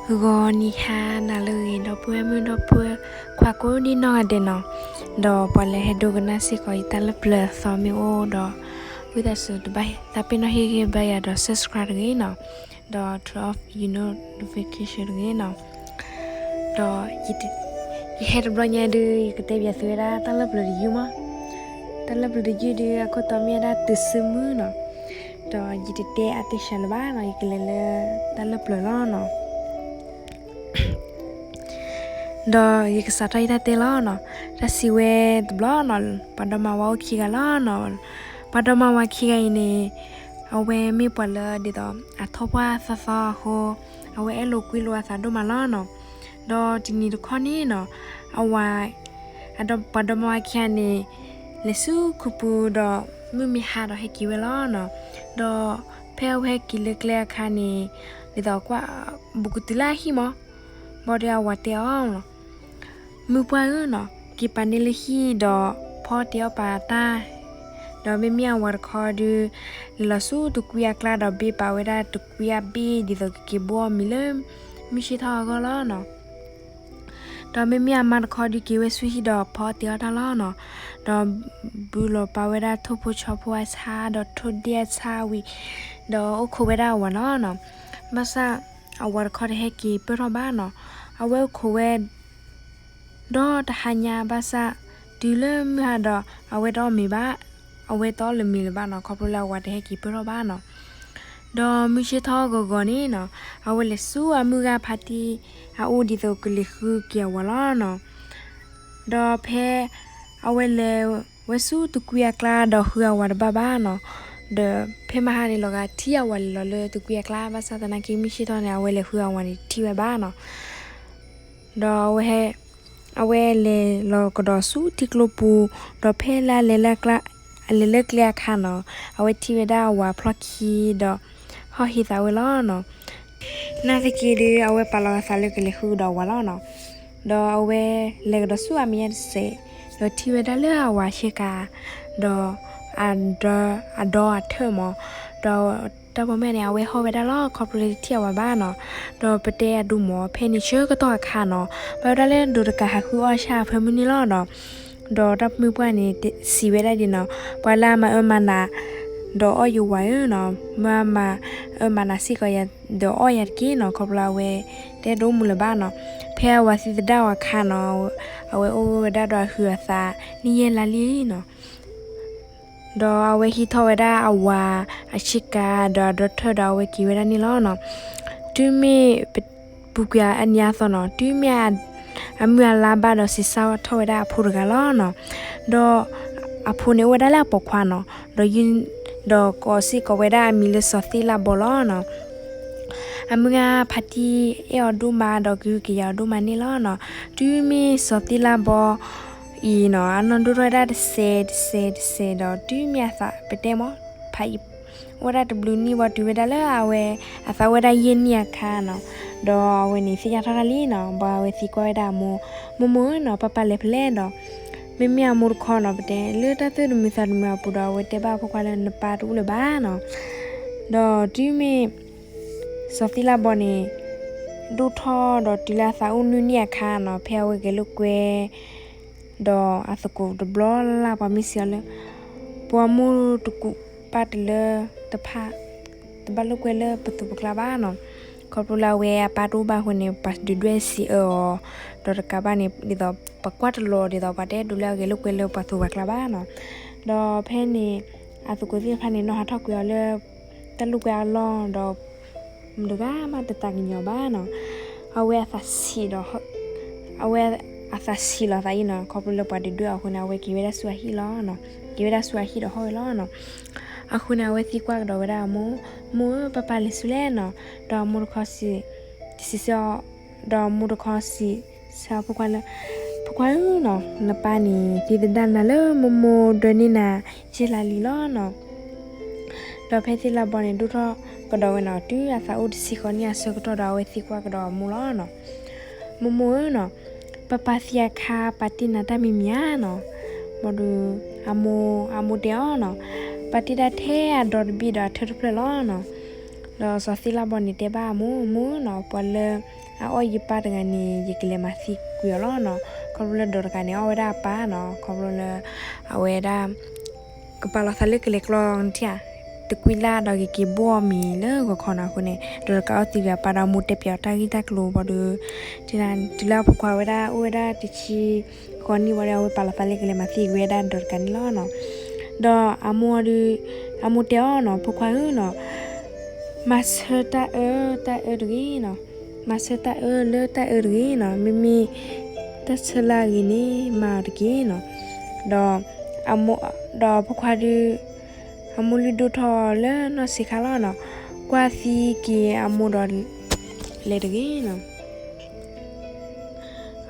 ဂီၤနံၤဟါနၤလၢအဂ့ၤ ဒီပုၢ်ဝဲၢ်မုၣ်ဒီပုၢ်ဝဲၢ်ခွါကိးဒံနီၢ်ဂၤဒဲးနီၤ, ဒီးပှၤလၢဟဲဒိကနၣ်စ့ၢ်ကီးယတၢ်လၢပျၢၤအသီမ့ၢ်အိၣ်ဒီး ဝံသးစူၤတဘၣ်သးပ့ၤနီၣ်ဟ့ၣ်ဂံၢ်ဘါယၤဒီး subscribe တဂ့ၤနီၤ, ဒီး turn off your notification တဂ့ၤနီၤ. ဒီးယဟဲတဘျီညါဒုး ယကတဲဘၣ်သုဝဲဒၣ်တၢ်လၢပျၢၤတယုၢ်မး, တၢ်လၢပျၢၤတယုၢ်ဒုး အခိၣ်တီမ့ၢ်ဝဲဒၣ်တုၤစုမုၢ်နီၤ, ဒီးယတတဲအတ့ၢ်ဆှးလၢၤဘၣ်နီၤ, ယကလဲၤလၢတၢ်လၢပျၢၤလီၤနီၤ. ဒီးယကစးထီၣ်ယတၢ်တဲလီၤနီၤ, တၢ်စံးဝဲတဘျီနီၤ, ပှၤဒီမါဝၤအိၣ်ခံဂၤလီၤနီၤ, ပှၤဒီမါဝၤခံဂၤအံၤန့ၣ် အဝဲမ့ၢ်ပှၤလၢဒ်သိး အထီၣ်ပှၢ်သီသီအဃိ အဝဲအဲၣ်လိာ်ကွံလိာ်အသးဒိၣ်မးလီၤနီၤ. ဒီးတနံၤတခီန့ၣ်နီၤ, အဝၤ ပှၤဒီမါဝၤခံဂၤန့ၣ် လဲၤဆူခူပူၤဒီး မုၢ်မ့ၢ်ဟါဒီးဟဲက့ၤဝဲလီၤနီၤ. ဒီးဖဲအဝဲဟဲက့ၤလၢကျဲအခါန့ၣ် ဒ်သိးကွၢ် ဘူးကတုၤလၢအဟံၣ်မး, ဘၣ်ဒီးအဝၤတဲအီၤလီၤ, မုၢ်ပှၢ်ဧၢနီၤ, က့ၤပာ်န့ၢ်လၢဟံၣ်ဒီး ဖီအီၣ်တ့ၤအီၣ်ပာ်တၢ်, ဒီးမ့မ့ၢ်အဝၤတခီဒုး လဲၤလီၤဆူတကွံအကျါဒီး ဘ့ပာ်ဝဲဒၣ်တကွံအဘ့ၣ် ဒ်သိးကက့ၤဘိအီၣ်မ့ၤလၢ မုၢ်ဆ့ၣ်ထီၣ်အဂီၢ်လီၤနီၤ. ဒီးမ့မ့ၢ်အမါတခီဒုး က့ၤဝဲဆူဟံၣ်ဒီးဖီအီၣ်တ့ၤအီၣ်တၢ်လီၤနီၤ. ဒီးဘူးလီၤပာ်ဝဲဒၣ်ထိၣ်ဖိဆီဖိအဆၣ် ဒီးထိၣ်ဒ့အဆၣ်ဝံၤ ဒီးအိၣ်ခိးဝဲဒၣ်အဝၤလီၤနီၤ. ဘၣ်ဆၣ်အဝၤတခီတဟဲက့ၤပၢၢ်ထီၣ်ဘၣ်နီၤ. အဝဲအိၣ်ခိးဝဲ ဒီးတဟါညါဘၣ်ဆၣ် တုၤလၢမုၢ်ဟါဒီး အဝဲတအီၣ်မ့ၤဘၣ်, အဝဲတအီၣ်လၢၤမ့ၤလၢၤဘၣ်နီၤ, ခီဖျိလၢအဝၤတဟဲက့ၤပၢၢ်ထီၣ်ဘၣ်နီၤ. ဒီးမုၢ်ဆ့ၣ်ထီၣ်ဂီၤဂီၤန့ၣ်နီၤ, အဝဲလဲၤဆူအမုၢ်ဂၤဖါတံၢ်အအိၣ် ဒ်သိးကလဲၤဃုက့ၤအဝၤလီၤနီၤ. ဒီးဖဲအဝဲလဲၤဝဲဆူတကွံအကျါဒီး ဃုအဝၤတဘၣ်ဘၣ်နီၤ. ဒီးဖဲမဟါန့ၣ် လီၤဂာ်ထံၣ်အဝၤလဲၤလီၤလၢတကွံအကျါ, ဘၣ်ဆၣ်သနာ်က့ မုၢ်ဆ့ၣ်ထီၣ်န့ၣ် အဝဲလဲၤဃုအဝၤန့ၣ်တထံၣ်ဝဲဘၣ်နီၤ. ဒီးအဝဲ အဝဲလဲၤလီၤကဒီးဆူထံကျိပူၤ, ဒီးဖဲလၢအလဲၤလၢကျဲ အလဲၤလၢကျဲအခါနီၤ, အဝဲထံၣ်ဝဲဒၣ်အဝၤဖျီၣ်ခံဒီး ဟီၣ်ဟ့သးဝဲလီၤနီၤ. နာ်သက့ဒီး အဝဲပာ်လီၤအသးလၢကလဲၤဃုကဒီးအဝၤလီၤနီၤ. ဒီးအဝဲလဲၤကဒီးဆူအမဲာ်ညါတစဲး, ဒီးထံၣ်ဝဲဒၣ်လၢအဝၤဆ့ကၤ, ဒီး အဒီအထၢၣ်မး, ဒီးတၢ်ပိာ်မုၣ်န့ၣ် အဝဲဟီၣ်ဝဲဒၣ်လီၤ ခီဖျိလၢတထံၣ်အဝၤဘၣ်နီၤ. ဒီးပတဲအဒိမး ဖဲန့ၣ်ဆၢကတီၢ်အခါနီၤ, ဘၣ်ဝဲဒၣ်လၢဒိးတကးဟးဃုအီၣ်ဆၣ်အဖၢမုၢ်န့ၣ်လီၤနီၤ. ဒီးတၢ်ပိာ်မုၣ်ပှၢ်န့ၣ် စံးဝဲဒၣ်ဒ်နီၤ, ပှၤလၢအမၤအၢမၤနး ဒီးအီၣ်ယဝၤဧၢနီၤ, မၢအမၤအၢမၤနးစ့ၢ်ကီးယၤ ဒီးအီၣ်ယၤတက့ၢ်နီၤ, ခီဖျိအဝဲတဲဒိမုၢ်လၢၤဘၣ်နီၤ. ဖဲအဝၤသံသဒၣ်အီၤအခါနီၤ, အဝဲအိၣ်ဝဲဒၣ်ဒီးအဟုးအသး နံၣ်ယဲၢ်လါလံနီၤ. ဒီးအဝဲဟံးထီၣ်ဝဲဒၣ်အဝၤအဆ့ကၤ ဒီးအဒီထၢၣ်ဒီး အဝဲက့ၤဝဲဒၣ်န့ၣ်လီၤနီၤ. တုၤမ့ၢ် ပူၤကွံာ်အနံၤအသီနီၤ, တုၤမ့ၢ်အမုၢ်အလါဘၣ်ဒီး စံးဆၢထီၣ်ဝဲဒၣ်အဖိတဂၤလီၤနီၤ. ဒီးအဖိန့ၣ်အိၣ်ဝဲဒၣ်လၢအပိာ်ခွါနီၤ, ဒီး ဒီးကိးစ့ၢ်ကီးဝဲဒၣ်အမံၤလၢစီၤသ့ၣ်လၣ်ဘီလီၤနီၤ. အမုၢ်ဂၤဖါတံၢ်အဲၣ်အီၤဒိၣ်မး ဒီးကဟုကယာ်အီၤဒိၣ်မးန့ၣ်လီၤနီၤ. တုၤမ့ၢ်စီၤသ့ၣ်လၣ်ဘီအံၤနီၤ, အနီၢ်ဒိၣ်ထီၣ်ဝဲဒၣ်တစဲးတစဲးတစဲးဒီး တုၤမ့ၢ်အသးပတဲမး ဖးအံၤ အိၣ်ဝဲဒၣ်တဘျုးနံၣ်ဝံၤ တုၤဝဲဒၣ်လၢအဝဲ အသးအိၣ်ဝဲဒၣ်ယဲၢ်နံၣ်အခါနီၤ, ဒီးအဝဲန့ၣ်သ့ၣ်ညါထီၣ်တၢ်လံနီၤ, ဘၣ်အဝဲသံကွၢ်ဝဲဒၣ်အမိၢ်, မိၢ်မိၢ်ဧၢနီၤ, ပၢ်ပၢ်လဲၤဖဲလဲၣ်ဒီး, မ့မ့ၢ်အမိၢ်တခီနီၤ, ပတဲလၢတၢ်သူၣ်တမုာ်သးတမုာ်အပူၤဒီး အဝဲတဲဘၣ်အဖိခွါလၢနပၢ်တအိၣ်လၢၤဘၣ်နီၤ. ဒီးတုၤမ့ၢ် စီၤသ့ၣ်လၣ်ဘီန့ၣ် ဒိၣ်ထီၣ်ဒီးတုၤလၢအသးအိၣ်နွံနံၣ်အခါနီၤ, ဖဲအဝဲဂဲၤလိာ်ကွဲ ဒီးအသကိးတဘျီလၢ်လၢ် ပှၤမ့ၢ်စံးအီၤလၢ ပှၤမိၢ်တကူးပၢ်တလၢတဖၣ် တဘၣ်လိာ်ကွဲလၢပသူၣ်ပကျါဘၣ်နီၤ. ခီဖျိလၢအဝဲအပၢ်တအိၣ်ဘၣ်အဃိန့ၣ် ပှၤဒုၣ်ဒွဲၣ်စံးအၢအီၤ, ဒီးတကးဘၣ်န့ၣ် ဒ်သိးပကွၢ်တလီၤဒ်သိးပှၤတအဲၣ်ဒိးလၢအဂဲၤလိာ်ကွဲလၢပှၤသူၣ်ပှၤကျါဘၣ်နီၤ. ဒီးဖဲန့ၣ် အသကိးသ့ၣ်တဖၣ်န့ၣ် နီၢ်ဟးထီၣ်ကွံာ်အီၤလၢ တၢ်လိာ်ကွဲအလီၢ်ဒီး မတၤဂၤမးတသးကညီၤဘၣ်နီၤ. အဝဲအသးဆံးဒီး အဝဲအသးဆံးလီၤသးအံၤနီၤ, ခီဖျိလၢပှၤဒုၣ်ဒွဲၣ်အီၤအဃိန့ၣ် အဝဲက့ၤဝဲဒၣ်ဆူအဟံၣ်လီၤနီၤ. က့ၤဝဲဒၣ်ဆူအဟံၣ်ဒီးဟီၣ်ဝဲလီၤနီၤ. အဃိန့ၣ် အဝဲသံကွၢ်ကဒီးဝဲဒၣ်အမိၢ်, မိၢ်ဧၢ ပၢ်ပၢ်လဲၤဆူလဲၣ်နီၤ. ဒီးအမိၢ်တခီစံး, စံးဆၢအီၤ, ဒီးအမိၢ်တခီစံးဆၢအဖိခွါလၢ ဖိခွါဧၢနီၤ, နပၢ်န့ၣ် သံသဒၣ်နၤလၢမိၢ်မိၢ်ဒွဲန့ၢ်နၤ ယဲၢ်လါလံလီၤနီၤ. ဒီးဖဲသ့ၣ်လၣ်ဘီန့ၣ် ဒိၣ်ထီၣ်ကဒီးဝဲနီၤ, တုၤအသးအိၣ်တဆံဃီနံၣ်အဆၢကတီၢ်ဒီး အဝဲသံကွၢ်ကဒီးအမိၢ်လီၤနီၤ. မိၢ်မိၢ်ဧၢနီၤ, ပၢ်ပၢ်သံအခါ ပာ်တ့ၢ်နၤတၢ်မံၤမံၤဧါနီၤ. ဘၣ်ဒီး အမိၢ် အမိၢ်တဲအီၤနီၤ, ပာ်တ့ၢ်ဒၣ်ထဲအဒီတဘ့ၣ်ဒီးအထၢၣ်တဖျၢၣ်လီၤနီၤ. ဒီးစီၤသ့ၣ်လါဘီန့ၣ်တဲဘၣ်အမိၢ်, မိၢ်နီၤ, ပှၤလၢအအီၣ်ယပၢ်တဂၤန့ၣ် ယကလဲၤမၤသံကွံာ်အီၤလီၤနီၤ. ခီဖျိလၢဒီးတဂၤန့ၣ် အီၣ်ဝဲဒၣ်အပၢ်နီၤ, ခီဖျိလၢ အဝဲဒၣ် ကပာ်လီၤသးလၢကလဲၤကျီနထံၣ်ဧါ, တကွံလၢ်ဒီးကက့ၤဘိၣ်အီၤမ့ၤလၢဂီၤခီနီၤ. အဃိန့ၣ် ဒီးတကးအီၣ်သံဝံၤအပၢ်ဒီး အမိၢ်တဲပၠးအီၤတၢ်ဂ့ၢ်တၢ်ကျိၤဘၣ်ဒီး တုၤလၢအဖိခွါဝဲဒၣ် အိၣ်ဝဲဒၣ်တဆံဃိးနံၣ်ဘၣ်ဒီး အဝဲပာ်လီၤသးလၢကလဲၤမၤသံကွံာ်ဝဲဒၣ်ဒီးတဂၤန့ၣ်လီၤနီၤ. ဒီးအမိၢ်ဒီး အမိၢ်တဲအီၤနီၤ, ဖိခွါဧၢနီၤ, မၤဆၢတၢ်အၢတၢ်အၢတဂ့ၤနီၤ, မၤဆၢတၢ်အၢလၢတၢ်အၢတဂ့ၤနီၤ, မ့မ့ၢ်တၢ်ဆၢလၢအဂ့ၤန့ၣ် မၤအီၤတက့ၢ်နီၤ. ဒီး ဒီးဖိခွါဒီး အမိၢ်လုၢ်ဒိၣ်ထီၣ်လၢနီၢ်ဆံးခါလီၤနီၤ, ကွၢ်သံက့ၤအမိၢ်ဒီး လဲၤတဂ့ၤနီၤ.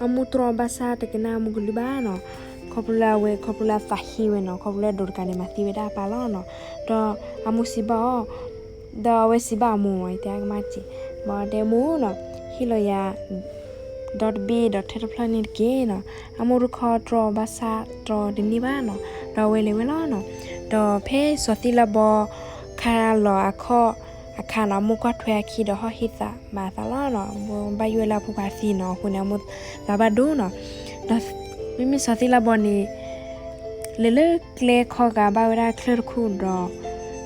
အမိၢ်တြီဘၣ်ဆၣ်တကနၣ်အမိၢ်ကလုၢ်ဘၣ်နီၤ, ခီဖျိလၢအဝဲ ခီဖျိလၢအသးဟ့ဝဲနီၤ, ခီဖျိလၢဒီးတဂၤန့ၣ် မၤသံဝဲဒၣ်အပၢ်လီၤနီၤ. ဒီးအမိၢ်စံးဘၣ်အီၤ, ဒီးအဝဲစံးဘၣ်အမိၢ်မ့ၢ် တဲအကမၣ်စ့ၢ်, ဘၣ်တဲမိၢ်နီၤ, ဟ့ၣ်လီၤယၤ ဒီတဘ့ၣ်ဒီးထဲတဖျၢၣ်န့ၣ်တက့ၢ်နီၤ. အမိၢ်တခီတြီဘၣ်ဆၣ်တြီတန့ၢ်ဘၣ်နီၤ, ဒီးအဝဲလဲၤဝဲလီၤနီၤ. ဒီးဖဲစီၤသ့ၣ်လါဘီ ခါလီၤအခီၣ်အခါနီၤ, အမိၢ်ကွၢ်ထွဲအခံဒီးဟီၣ်ဟ့ၣ်သးမၤအသးလီၤနီၤ, ဘၣ်ယိၣ်ဝဲလၢအဖိခွါသံနီၤ, အဃိန့ၣ် အမိၢ်သးဘၣ်ဒိနီၤ. ဒီးမ့မ့ၢ်စီၤသ့ၣ်လါဘီန့ၣ် လဲၤလၢကျဲခီဂာ်ဘၣ်ဝဲဒၣ်ချၢၣ်တခိၣ်ဒီး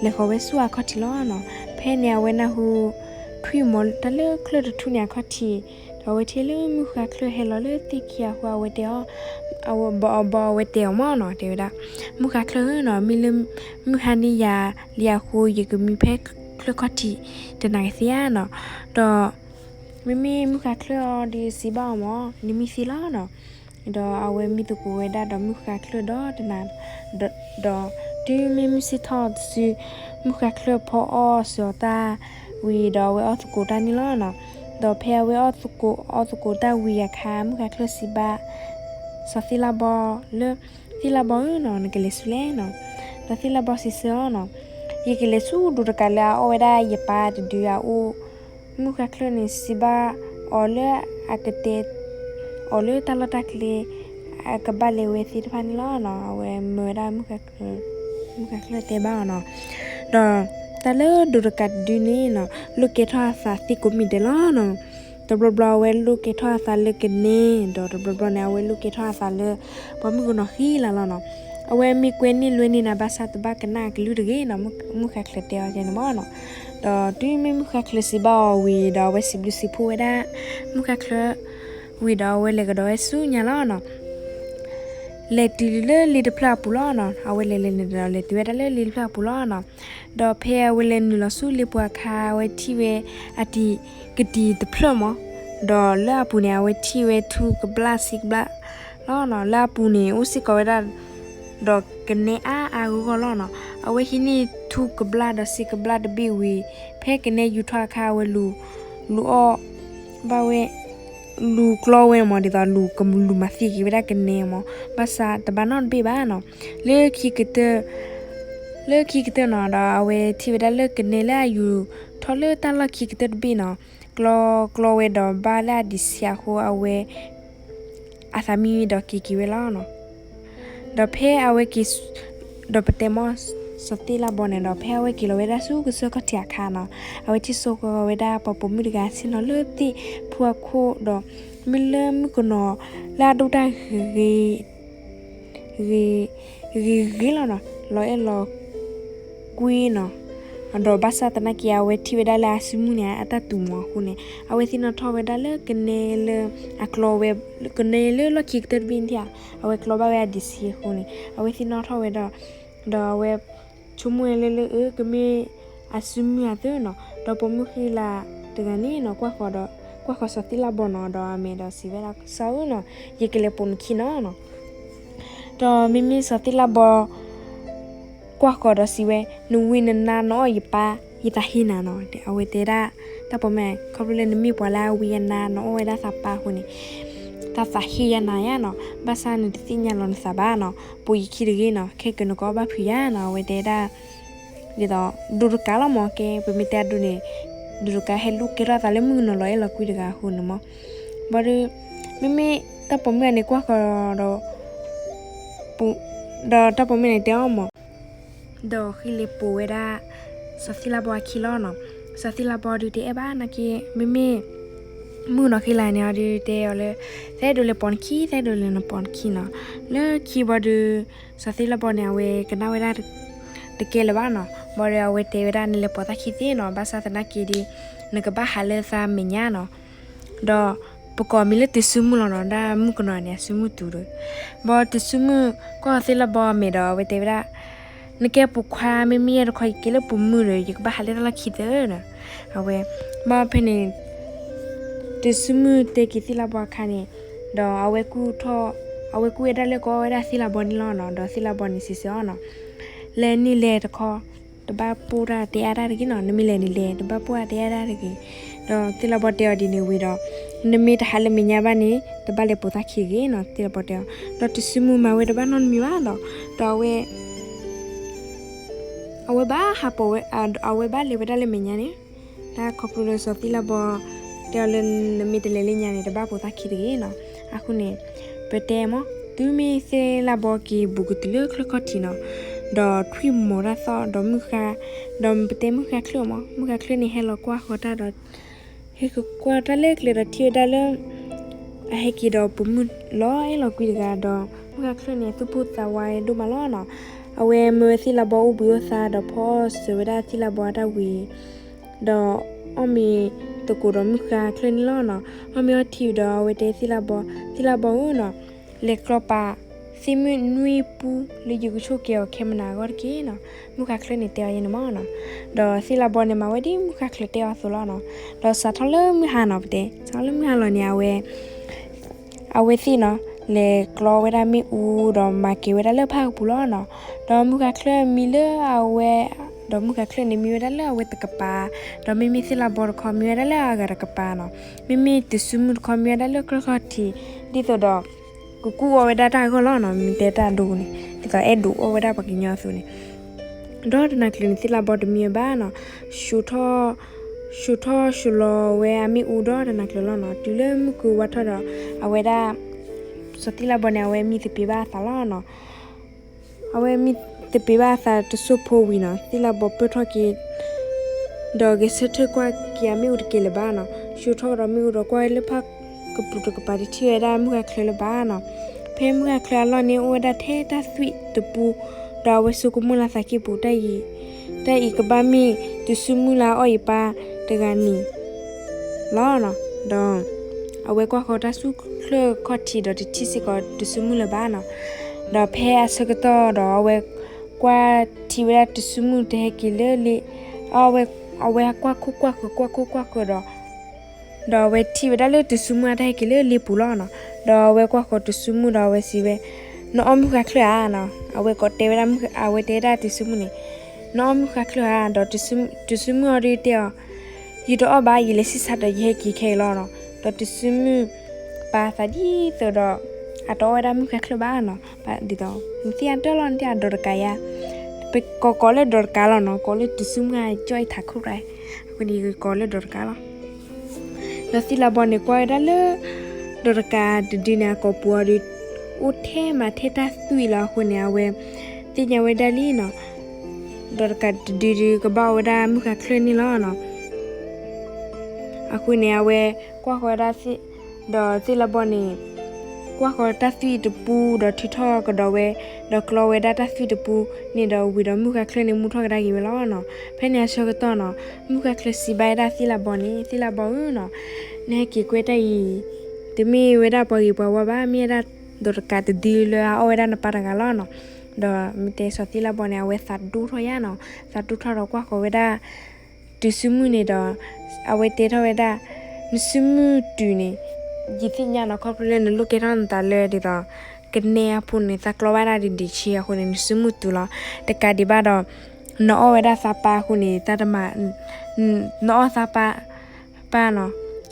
လဲၤဃီၤဝဲဆူအခီၣ်ထံးလီၤနီၤ. ဖဲန့ၣ်အဝဲနၢ်ဟူ ထွံၣ်မီၤတၢ်လၢချၢၣ်တထူၣ်န့ၣ်အခီၣ်ထံး, ဒီးအဝဲထံၣ်လၢမုၢ်ဃါချၢၣ်ဟဲလီၤလၢသ့ၣ်ခံအဃိ အဝဲတဲအီၤ, အဝဲဘီအီၤဘီအဝဲတဲအီၤမ့ၢ်နီၤ, တဲဝဲဒၣ်, မုၢ်ဃါချၢၣ်ဧၢနီၤ, မ့ၢ်လၢမုၢ်ဟါန့ၢ်ယၤလံအဃိ ယကမံဖဲချၢၣ်ခီၣ်ထံးတနၤကသ့ဧါနီၤ. ဒီး မ့မ့ၢ်မုၢ်ဃါချၢၣ်အီၤဒီးစံးဘၣ်အီၤမ့ၢ် နမံသ့လီၤနီၤ. ဒီးအဝဲမံသကိးဝဲဒၣ်ဒီးမုၢ်ဃါချၢၣ်ဒီးတနၤ, ဒီးတုၤမ့ၢ်မုၢ်ဆ့ၣ်ထီၣ်တစု မုၢ်ဃါချၢၣ်ဖီအီၣ်စၢၤအီၤတၢ်ဝံၤဒီးအဝဲအီၣ်သကိးတၢ်န့ၣ်လီၤနီၤ. ဒီးဖဲအဝဲအီၣ်သကိးအီၣ်သကိးတၢ်ဝံၤအခါ မုၢ်ဃါချၢၣ်စံးဘၣ် စီၤသ့ၣ်လါဘီလၢ သ့ၣ်လါဘီဧၢနီၤ, နကလဲၤဆူလဲၣ်နီၤ. ဒီးသ့ၣ်လါဘီစံးဆၢအီၤနီၤ, ယကလဲၤဆူဒိးတကးလၢအအီၣ်ဝဲဒၣ်ယပၢ်တဒုအအိၣ်, မုၢ်ဃါချၢၣ်န့ၣ်စံးဘၣ်အီၤလၢအကတဲ အီၤလၢတၢ်လီၢ်တၢ်ကျဲ အကဘၣ်လဲၤဝဲသ့ၣ်တဖၣ်န့ၣ်လီၤနီၤ. အဝဲမၢဝဲဒၣ် မုၢ်ဃါချၢၣ်တဲဘၣ်အီၤနီၤ. ဒီးတၢ်လၢဒိးတကးတဒုန့ၣ်နီၤ လိၣ်ကဲထီၣ်အသးသ့ကိးမံၤဒဲးလီၤနီၤ. တဘျီဘျီအဝဲလိၣ်ကဲထီၣ်အသးလၢကနဲ, ဒီးတဘျီဘျီန့ၣ် အဝဲလိၣ်ကဲထီၣ်အသးလၢ ပှၤမုၣ်ကနီၤဃံလၤလီၤနီၤ. အဝဲမ့ၢ်ကွဲန့ၢ်လွဲန့ၢ်နၤဘၣ်ဆၣ် တဘၣ်ကနၣ်အကလုၢ်တဂ့ၤနီၤ, မုၢ်ဃါချၢၣ်တဲအီၤန့ၣ်မ့ၢ်နီၤ. ဒီးတုၤမ့ၢ်မုၢ်ဃါချၢၣ်စံးဘၣ်အီၤဝံၤဒီး အဝဲစံးဘျုးစံးဖှိၣ်ဝဲဒၣ် မုၢ်ဃါချၢၣ် ဝံၤဒီးအဝဲလဲၤကဒီးဝဲဆူညါလီၤနီၤ. လဲၤတုၤလၢလ့တဖျၢၣ်အပူၤလီၤနီၤ. အဝဲလဲၤလဲၤနုာ်ဒီးလဲၤတုၤဝဲဒၣ်လၢလ့တဖျၢၣ်အပူၤလီၤနီၤ. ဒီးဖဲအဝဲလဲၤနုာ်လီၤဆူလ့ပူၤအခါ အဝဲထံၣ်ဝဲအတံၤကတံၤတဖျၢၣ်မး, ဒီးလၢအပူၤန့ၣ် အဝဲထံၣ်ဝဲထူကဘျၣ်ဆံကဘျၣ်လီၤနီၤ. လၢအပူၤန့ၣ် အိၣ်စ့ၢ်ကီးဝဲဒၣ် ဒီးကနဲအါအါဂီၢ်ဂီၢ်လီၤနီၤ. အဝဲဟံးန့ၢ်ထူကဘျၣ်ဒီးဆံကဘျၣ်တဘ့ၣ်ဝံၤ ဖဲကနဲယူၤထီၣ်အခါ အဝဲလူၤ လူၤအီၣ်ဘၣ်ဝဲ လူၤကျီဝဲမး ဒ်သိးလူၤကလူၤမၤသံက့ၤဝဲဒၣ်ကနဲမး ဘၣ်ဆၣ်တဘၣ်နီတဘ့ၣ်ဘၣ်နီၤ. လၢခံကတၢၢ် လၢခံကတၢၢ်နီၤ ဒီးအဝဲထံၣ်ဝဲဒၣ်လၢကနဲလၢအယူၤထီၣ်လၢတၢ်လီၢ်ခံကတၢၢ်တဘ့ၣ်နီၤ ကျီ ကျီဝဲဒီးဘၣ်လၢအဒံးဆံးအဃိ အဝဲ အသးမံဒီးက့ၤက့ၤဝဲလီၤနီၤ. ဒီးဖဲအဝဲက့ၤ ဒီးပတဲမ့ၢ် စီၤသ့ၣ်လါဘီန့ၣ်ဒီး ဖဲအဝဲက့ၤလီၤဝဲဒၣ်ဆူကစၢၢ်ခီၣ်ထံးအခါနီၤ အဝဲထံၣ်ဆိကီးဝဲဒၣ်ပှၤပိာ်မုၣ်တဂၤဆ့ၣ်နီၤလၢသ့ၣ်ဖူအခိၣ်ဒီး မ့ၢ်လၢမုၣ်ကနီၤလၢအဒိၣ်တၢ်ဂ့ၤ ဂ့ၤ ဂ့ၤဂ့ၤလီၤနီၤ လီၤအဲၣ်လီၤကွံနီၤ. ဒီးဘၣ်ဆၣ်သနာ်က့ အဝဲထံၣ်ဝဲဒၣ်လၢအစုမုၢ်န့ၣ် အတၢ်တူၢ်မီၤအဃိန့ၣ် အဝဲသ့ၣ်နီၣ်ထီၣ်ဝဲဒၣ်လၢကနဲလၢအကျီဝဲ ကနဲလၢလီၢ်ခံကတၢၢ်တဘ့ၣ်န့ၣ်ဧါ အဝဲကျီဘၣ်ဝဲအဒံးဆံးအဃိန့ၣ် အဝဲသ့ၣ်နီၣ်ထီၣ်ဝဲဒီး ဒီးအဝဲ ဆိကမိၣ်ဝဲလၢလၢအကမ့ၢ်အစုမုၢ်အသိးနီၤ ဒီးပိာ်မုၣ်ဃံလၤတဂၤန့ၣ်နီၤ ကွၢ်ဃီၤဒီး ကွၢ်ဃီၤစီၤသ့ၣ်လါဘီနီၤ ဒီးအမ့ၢ်ဒီးစံးဝဲဒၣ် စီၤဧၢနီၤ ယကလဲၤပိာ်နခံနီၤနီၤ. ဒီးမ့မ့ၢ်စီၤသ့ၣ်လါဘီ ကွၢ်ဃီၤဒီးစံးဝဲ နဝံနနါနအီၣ်ယပၢ် ယသးဟ့နၤနီၤ အဝဲတဲဒၣ် တၢ်ပိာ်မုၣ် ခီဖျိလၢနမ့ၢ်ပှၤလၢအဝံအနါနအီၣ်ဝဲဒၣ်သးပၢ်အဃိန့ၣ် တၢ်သးဟ့ယၤနၤယါနီၤ ဘၣ်ဆၣ်နတသ့ၣ်ညါလီၤနသးဘၣ်နီၤ ပိာ်ယခံတဂ့ၤနီၤ ခဲကနကီဘၣ်ဖုးယါနီၤ အဝဲတဲဒၣ် ဒ်သိး ဒိတကးလီၤမး ကဲ ပမ့ၢ်တဲအဒိန့ၣ် ဒိတကးဟဲလူၤကဲထီၣ်အသးလၢမုၣ်ကနီၤလီၤအဲၣ်လီၤကွံတဂၤအဃိန့ၣ်မး ဘၣ်ဒီး မ့မ့ၢ်တၢ်ပိာ်မုၣ်န့ၣ်ကွၢ်ဃီၤဒီး ဒီးတၢ်ပိာ်မုၣ်န့ၣ်တဲအီၤမး ဒီးဃ့လဲၤပိာ်ဝဲဒၣ် စီၤသ့ၣ်လါဘီအခံလီၤနီၤ. စီၤသ့ၣ်လးဘီဒုးတအဲၣ်ဘၣ်နာ်က့ မ့မ့ၢ် မုၣ်ကနီၤဃံလၤန့ၣ်အီၤဒုးတဲအီၤလၢ သဲဒိးလဲၤပိာ်နခံ သဲဒိးလဲၤနပိာ်နခံနီၤ. လၢခံဘီဒုး စီၤသ့ၣ်လးဘီန့ၣ် အဝဲကနၣ်ဝဲဒၣ် တကဲလၢၤဘၣ်နီၤ. ဘၣ်ဒီးအဝဲတဲဝဲဒၣ် နလဲၤပိာ်သးခံသ့နီၤ, ဘၣ်ဆၣ်သနာ်က့ဒီး နကဘၣ်ဟးလၢသးမဲာ်ညါနီၤ. ဒီးပကိးမံၤလၢတုၤစုမုၢ်လီၤနီၤ, ဒၣ်မုၣ်ကနီၤန့ၣ် အစုမုၢ်တုၤဒီး ဘီတုၤစုမုၢ်ကွၢ်သ့ၣ်လးဘီအမဲာ်ဒီး အဝဲတဲဝဲဒၣ် နကဲပိာ်ခွါ မ့မ့ၢ်ယဲတခီ ယက့ၤလၢပိာ်မုၣ်ဒီး ယကဘၣ်ဟးလၢသးလီၢ်ခံသၢနီၤ. အဝဲ ဘၣ်ဖဲန့ၣ် တုၤစုမုၢ်တဲက့ၤသ့ၣ်လးဘီအခါန့ၣ် ဒီးအဝဲကူၣ်ထီၣ် အဝဲကူၣ်ဝဲဒၣ်လၢကအီၣ်ဝဲဒၣ်သ့ၣ်လးဘီန့ၣ်လီၤနီၤ. ဒီးသ့ၣ်လးဘီန့ၣ်စံးဆၢအီၤနီၤ, လဲၤနံၤလဲၤတခီ တဘၣ်ပိၢ်တၢ်တဲအါတၢ်တဂ့ၤနီၤ, နမ့ၢ်လဲၤနံၤလဲၤ တဘၣ်ပိၢ်တၢ်တဲအါတၢ်တဂ့ၤ. ဒီးသ့ၣ်လးဘီတဲအီၤဒ်န့ၣ်ဝံၤဒီး နမ့ၢ်တဟးလၢမဲာ်ညါဘၣ်န့ၣ် တဘၣ်လဲၤပိာ်သးခံတဂ့ၤနီၤ, သ့ၣ်လးဘီတဲအီၤ. ဒီးတုၤစုမုၢ်မၤဝဲတဘၣ်နီတမံၤဘၣ်ဒီး ဒီးအဝဲ အဝဲဘၣ်ဟးပိာ်ဝဲ အဝဲဘၣ်လဲၤဝဲဒၣ်လၢမဲာ်ညါန့ၣ် တၢ်ခီဖျိလၢစီၤသ့ၣ်လးဘီ တဲအီၤလၢ နမ့ၢ်တလဲၤလၢညါန့ၣ် တဘၣ်ပိာ်သးခံတဂ့ၤနီၤ. အဃိန့ၣ် ပတဲမး တုၤမ့ၢ်သ့ၣ်လးဘီက့ၤဘူးကတုၤလၢချၢၣ်ခီၣ်ထံးနီၤ, ဒီးထွံၣ်မီၤတၢ်သီၣ်ဒီးမုၢ်ဃါ, ဒီးပတဲမုၢ်ဃါချၢၣ်မး, မုၢ်ဃါချၢၣ်န့ၣ် ဟဲလီၤကွၢ်ဃီၤတၢ်ဒီး ဟဲက့ၤကွၢ်တၢ်လၢကျဲဒီးထံၣ်ဝဲဒၣ်လၢ အဟဲက့ၤဒီးပိာ်မုၣ်လီၤအဲၣ်လီၤကွံတဂၤဒီး မုၢ်ဃါချၢၣ်န့ၣ် သူၣ်ပိၢ်သးဝးဒိၣ်မးလီၤနီၤ. အဝဲမၢဝဲသ့ၣ်လးဘီအိၣ်ဘှံးအိၣ်သါဒီးဖီစၢၤဝဲဒၣ်သ့ၣ်လးဘီအတၢ်ဝံၤ ဒီးအီၣ်မ့ၤသကိးဒီးမုၢ်ဃါချၢၣ်န့ၣ်လီၤနီၤ. အီၣ်မ့ၤအီထံဒီး အဝဲတဲသ့ၣ်လးဘီ, သ့ၣ်လးဘီဧၢနီၤ, လဲၤကျီပာ် သ့ၣ်မုၣ်နွံပူလၢယကဆိၣ်ကဲအီၤခဲမုၢ်နၤအဂီၢ်တက့ၢ်နီၤ. မုၢ်ဃါချၢၣ်န့ၣ်တဲအီၤယဲန့ၣ်မးနီၤ. ဒီးသ့ၣ်လးဘီန့ၣ်မၤဝဲဒ်မုၢ်ဃါချၢၣ်တဲအီၤအသိးလီၤနီၤ. ဒီးစးထီၣ်လၢမုၢ်ဟါနီၤ ပတဲ စးထီၣ်လၢမုၢ်ဟါလီၤန့ၣ် အဝဲ အဝဲသ့ၣ်နီၤ လဲၤကျီဝဲဒၣ်မ့ၣ်အူဒီးမၤက့ၤဝဲဒၣ်လၢဖၣ်ကပူၤလီၤနီၤ. ဒီးမုၢ်ဃါချၢၣ်မံလၢအဝဲ, ဒီးမုၢ်ဃါချၢၣ်န့ၣ်မံဝဲဒၣ်လၢအဝဲတကပၤ, ဒီးမ့မ့ၢ်သ့ၣ်လးဘီတခီမံဝဲဒၣ်လၢအဂၤတကပၤနီၤ. မ့မ့ၢ်တုၤစုမုၢ်တခီမံဝဲဒၣ်လၢချၢၣ်ခီၣ်ထံး, ဒ်သိးဒီး ကကူၣ်အီၣ်ဝဲဒၣ်တၢ်အဂီၢ်လီၤနီၤ. မ့ၢ်တဲတၢ်ဒိန့ၣ် ဒ်သိးအဲၣ်ဒိးအီၣ်ဝဲဒၣ်ပှၤကညီအသိးန့ၣ် ဒီးတနၤကျၢၤန့ၣ် သ့ၣ်လးဘီတမံဝဲဘၣ်နီၤ. ဆှိးထီၣ်, ဆှိးထီၣ်ဆှိးလီၤဝဲအမ့ၣ်အူဒီးတနၤကျၢၤလီၤနီၤ. တုၤလၢမုၢ်ကဝါထီၣ်ဒီး အဝဲဒၣ် စီၤသ့ၣ်လးဘီန့ၣ် အဝဲမံသပ့ၤဘၣ်အသးလီၤနီၤ. အဝဲမံသပ့ၤဘၣ်အသးတစိၢ်ဖိဝံၤနီၤ သ့ၣ်လးဘီပၢၢ်ထီၣ်က့ၤ ဒီးဂဲၤဆၢထၢၣ်ကွၢ်က့ၤအမ့ၣ်အူတက့ၢ်လၢၤဘၣ်နီၤ. ဆှိးထီၣ်ကဒီးမ့ၣ်အူဒီးကွၢ်လၢဖၣ်ကပူၤတကပၤ တထံၣ်ဝဲဒၣ်မုၢ်ဃါချၢၣ်လၢၤဘၣ်နီၤ. ဖဲမုၢ်ဃါချၢၣ်အလီၢ်န့ၣ် အိၣ်ဝဲဒၣ်ထဲတၢ်သွံၣ်တပူ, ဒီးအဝဲဆိကမိၣ်လၢသးကံၢ်ပူၤ တၢ်အံၤ, တၢ်အံၤကဘၣ်မ့ၢ်တုၤစုမုၢ်လၢအအီၣ်ယပၢ်တဂၤန့ၣ်လီၤနီၤ. ဒီး အဝဲကွၢ်ဃီၤတၢ်ဆူချၢၣ်ခီၣ်ထံးဒီးတထံၣ်စ့ၢ်ကီးတုၤစုမုၢ်လၢၤဘၣ်နီၤ. ဒီးဖဲအဆၢကတီၢ်ဒီးအဝဲကွၢ်ထံဝဲဒၣ်တုၤစုမုၢ်တဟဲက့ၤလၢလ့, အဝဲကွၢ်ခိၣ်ကွၢ်ဃၢၤ ကွၢ်ခိၣ်ကွၢ်ဃၢၤဒီး ဒီးအဝဲထံၣ်ဝဲဒၣ်လၢတုၤစုမုၢ်အတၢ်ဟဲက့ၤလၢလ့ပူၤလီၤနီၤ. ဒီးအဝဲကွၢ်ဃီၤတုၤစုမုၢ်ဒီးအဝဲစံးဝဲ, နအီၣ်မုၢ်ဃါချၢၣ်ဧါနီၤ. အဝဲကိးတဲဝဲဒၣ်, အဝဲတဲဒၣ်တုၤစုမုၢ်န့ၣ်, နအီၣ်မုၢ်ဃါချၢၣ်ဧါ. ဒီးတုၤစုမုၢ်အီၤဒုးတဲအီၤ, ယတအီၣ်ဘၣ်, ယလဲၤဆံၣ်ဆါဒီးယဟဲက့ၤခဲအံၤလီၤနီၤ. ဒီးတုၤစုမုၢ်ပာ်သးဒ်သိးဒီး အတအီၣ်ဝဲဒၣ်မုၢ်ဃါချၢၣ်ဘၣ်နီၤ. ဒ်သိး နသ့ၣ်ညါတၢ်လီၤ နသ့ၣ်ညါဒီးတကးယါ, ပကိးကိးလၢဒီးတကးလီၤနီၤ, ကိးလၢတုၤစုမုၢ်အကၠီၣ်အံၤထးခိၣ်ရၣ်, အဃိန့ၣ်ယကိးလၢဒီးတကးလီၤ. ဒီးသ့ၣ်လးဘီန့ၣ်ကွၢ်ဝဲဒၣ်လၢ ဒီးတကးတဒုန့ၣ် အကိာ်ပူၤအီၤဒုး အိၣ်ထဲမးထဲတၢ်သွံၣ်လီၤ. အဃိန့ၣ် အဝဲသ့ၣ်ညါဝဲဒၣ်လံနီၤ, ဒီးတကးတဒုဒုးကဘၣ်အီၣ်ဝဲဒၣ်မုၢ်ဃါချၢၣ်န့ၣ်လီၤနီၤ. အဃိန့ၣ် အဝဲကွၢ်ဃီၤဝဲဒၣ် ဒီးသ့ၣ်လးဘီန့ၣ် ကွၢ်ဃီၤတၢ်သွံၣ်တပူ ဒီးထုးထီၣ်ကဒီးဝဲ, ဒီးကျီဝဲဒၣ်တၢ်သွံၣ်တပူန့ၣ်ဒီးဝံၤဒီး မုၢ်ဃါချၢၣ်န့ၣ်မူထီၣ်ကဒါက့ၤဝဲလီၤနီၤ. ဖဲန့ၣ်အဆၢကတီၢ်နီၤ မုၢ်ဃါချၢၣ်စံးဘၣ်ဝဲဒၣ်သ့ၣ်လးဘီန့ၣ်, သ့ၣ်လးဘီဧၢနီၤ, နဟဲက့ၤကွဲတၢ်အံၤ တမ့ၢ်ဝဲဒၣ်ပှၤဂ့ၤပှၤဝါဘၣ်, မ့ၢ်ဝဲဒၣ်ဒီးတကးတဒုလၢအအီၣ်ဝဲဒၣ်နပၢ်တဂၤလီၤနီၤ. ဒီးမ့ၢ်တဲစီၤသ့ၣ်လးဘီန့ၣ် အဝဲသးဒိၣ်ထီၣ်ယါနီၤ, သးဒိၣ်ထီၣ်ဒီးကွၢ်ဃီၤဝဲဒၣ် တုၤစုမုၢ်န့ၣ်ဒီး အဝဲတဲထီၣ်ဝဲဒၣ် နစုမုၢ်တုၤန့ၣ် ယသ့ၣ်ညါနီၤ, ခီဖျိလၢနလိၣ်ကဲထီၣ်နသးလၢဒ်သိး ကနဲအဖိန့ၣ် သးကျီဘၣ်ဒၣ်ဒံးဒံးဆံးအဃိန့ၣ် နစုမုၢ်တုၤလီၤ. တကးဒံးဘၣ်ဒီး နအီၣ်ဝဲဒၣ်သးပၢ်အဃိန့ၣ် တၢ်တမၤ နအီၣ်သးပၢ် ပၢ်နီၤ,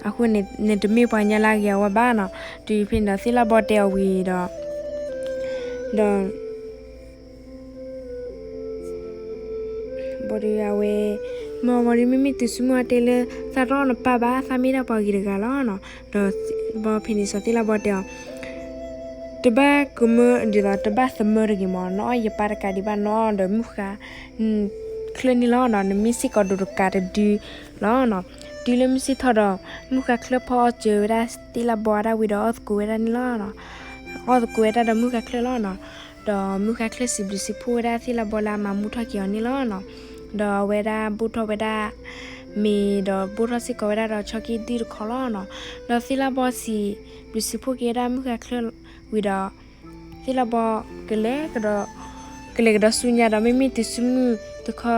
အဃိန့ၣ် နတမ့ၢ်ပှၤကညီလၢအဂ့ၤအဝါဘၣ်နီၤ. တုၤဖဲန့ၣ်ဒီး သ့ၣ်လးဘီတဲအီၤဝံၤဒီး ဒီး ဘီဒီးအဝဲ မ့ၢ်ဘီဒီး မ့မ့ၢ်တုၤစုမုၢ်အတဲလၢ သးတအီၣ်နပၢ်ဘၣ်, သးမ့ၢ်ဒၣ်ပှၤဂ့ၤတဂၤလီၤနီၤ. ဒီးဘီဖဲန့ၣ်စီၤသ့ၣ်လးဘီတဲအီၤ တဘၣ်ကမၢဒ်သိး တဘၣ်သမၢတဂ့ၤမး, နအီၣ်ယပၢ်တကးဒံးဘၣ်, နအီၣ်ဒီးမုၢ်ဃါ, ချၢန့ၣ်လီၤနီၤ, နမ့ၢ်စ့ၢ်ကီးဒိးတကးတဒုလီၤနီၤ. တုၤလၢမုၢ်ဆ့ၣ်ထီၣ်ဒီး မုၢ်ဃါချၢဖီအီၣ်စၢၤဝဲဒၣ်သ့ၣ်လၣ်ဘီအတၢ်ဝံၤဒီးအီၣ်သကိးဝဲဒၣ်န့ၣ်လီၤနီၤ. အီၣ်သကိးဝဲဒၣ်ဒီးမုၢ်ဃါချၢလီၤနီၤ. ဒီးမုၢ်ဃါချၢစံးဘျုးစံးဖှိၣ်ဝဲဒၣ်သ့ၣ်လၣ်ဘီလၢအမၤမူထီၣ်က့ၤအီၤန့ၣ်လီၤနီၤ. ဒီးအဝဲဒၣ်ဘိၣ်ထီၣ်ဝဲဒၣ်မ့ၤ ဒီးဘိၣ်ထီၣ်စ့ၢ်ကီးဝဲဒၣ်ဒီးဆီၣ်ကံၢ်ဒုၣ်တခီလီၤနီၤ. ဒီးသ့ၣ်လၣ်ဘီစံးဘျုးစံးဖှိၣ်က့ၤဝဲဒၣ်မုၢ်ဃါချၢဝံၤဒီး သ့ၣ်လၣ်ဘီကလဲၤကဒီး ကလဲၤကဒီးဆူညါဒီး မ့မ့ၢ်တုၤစုမုၢ်တခီ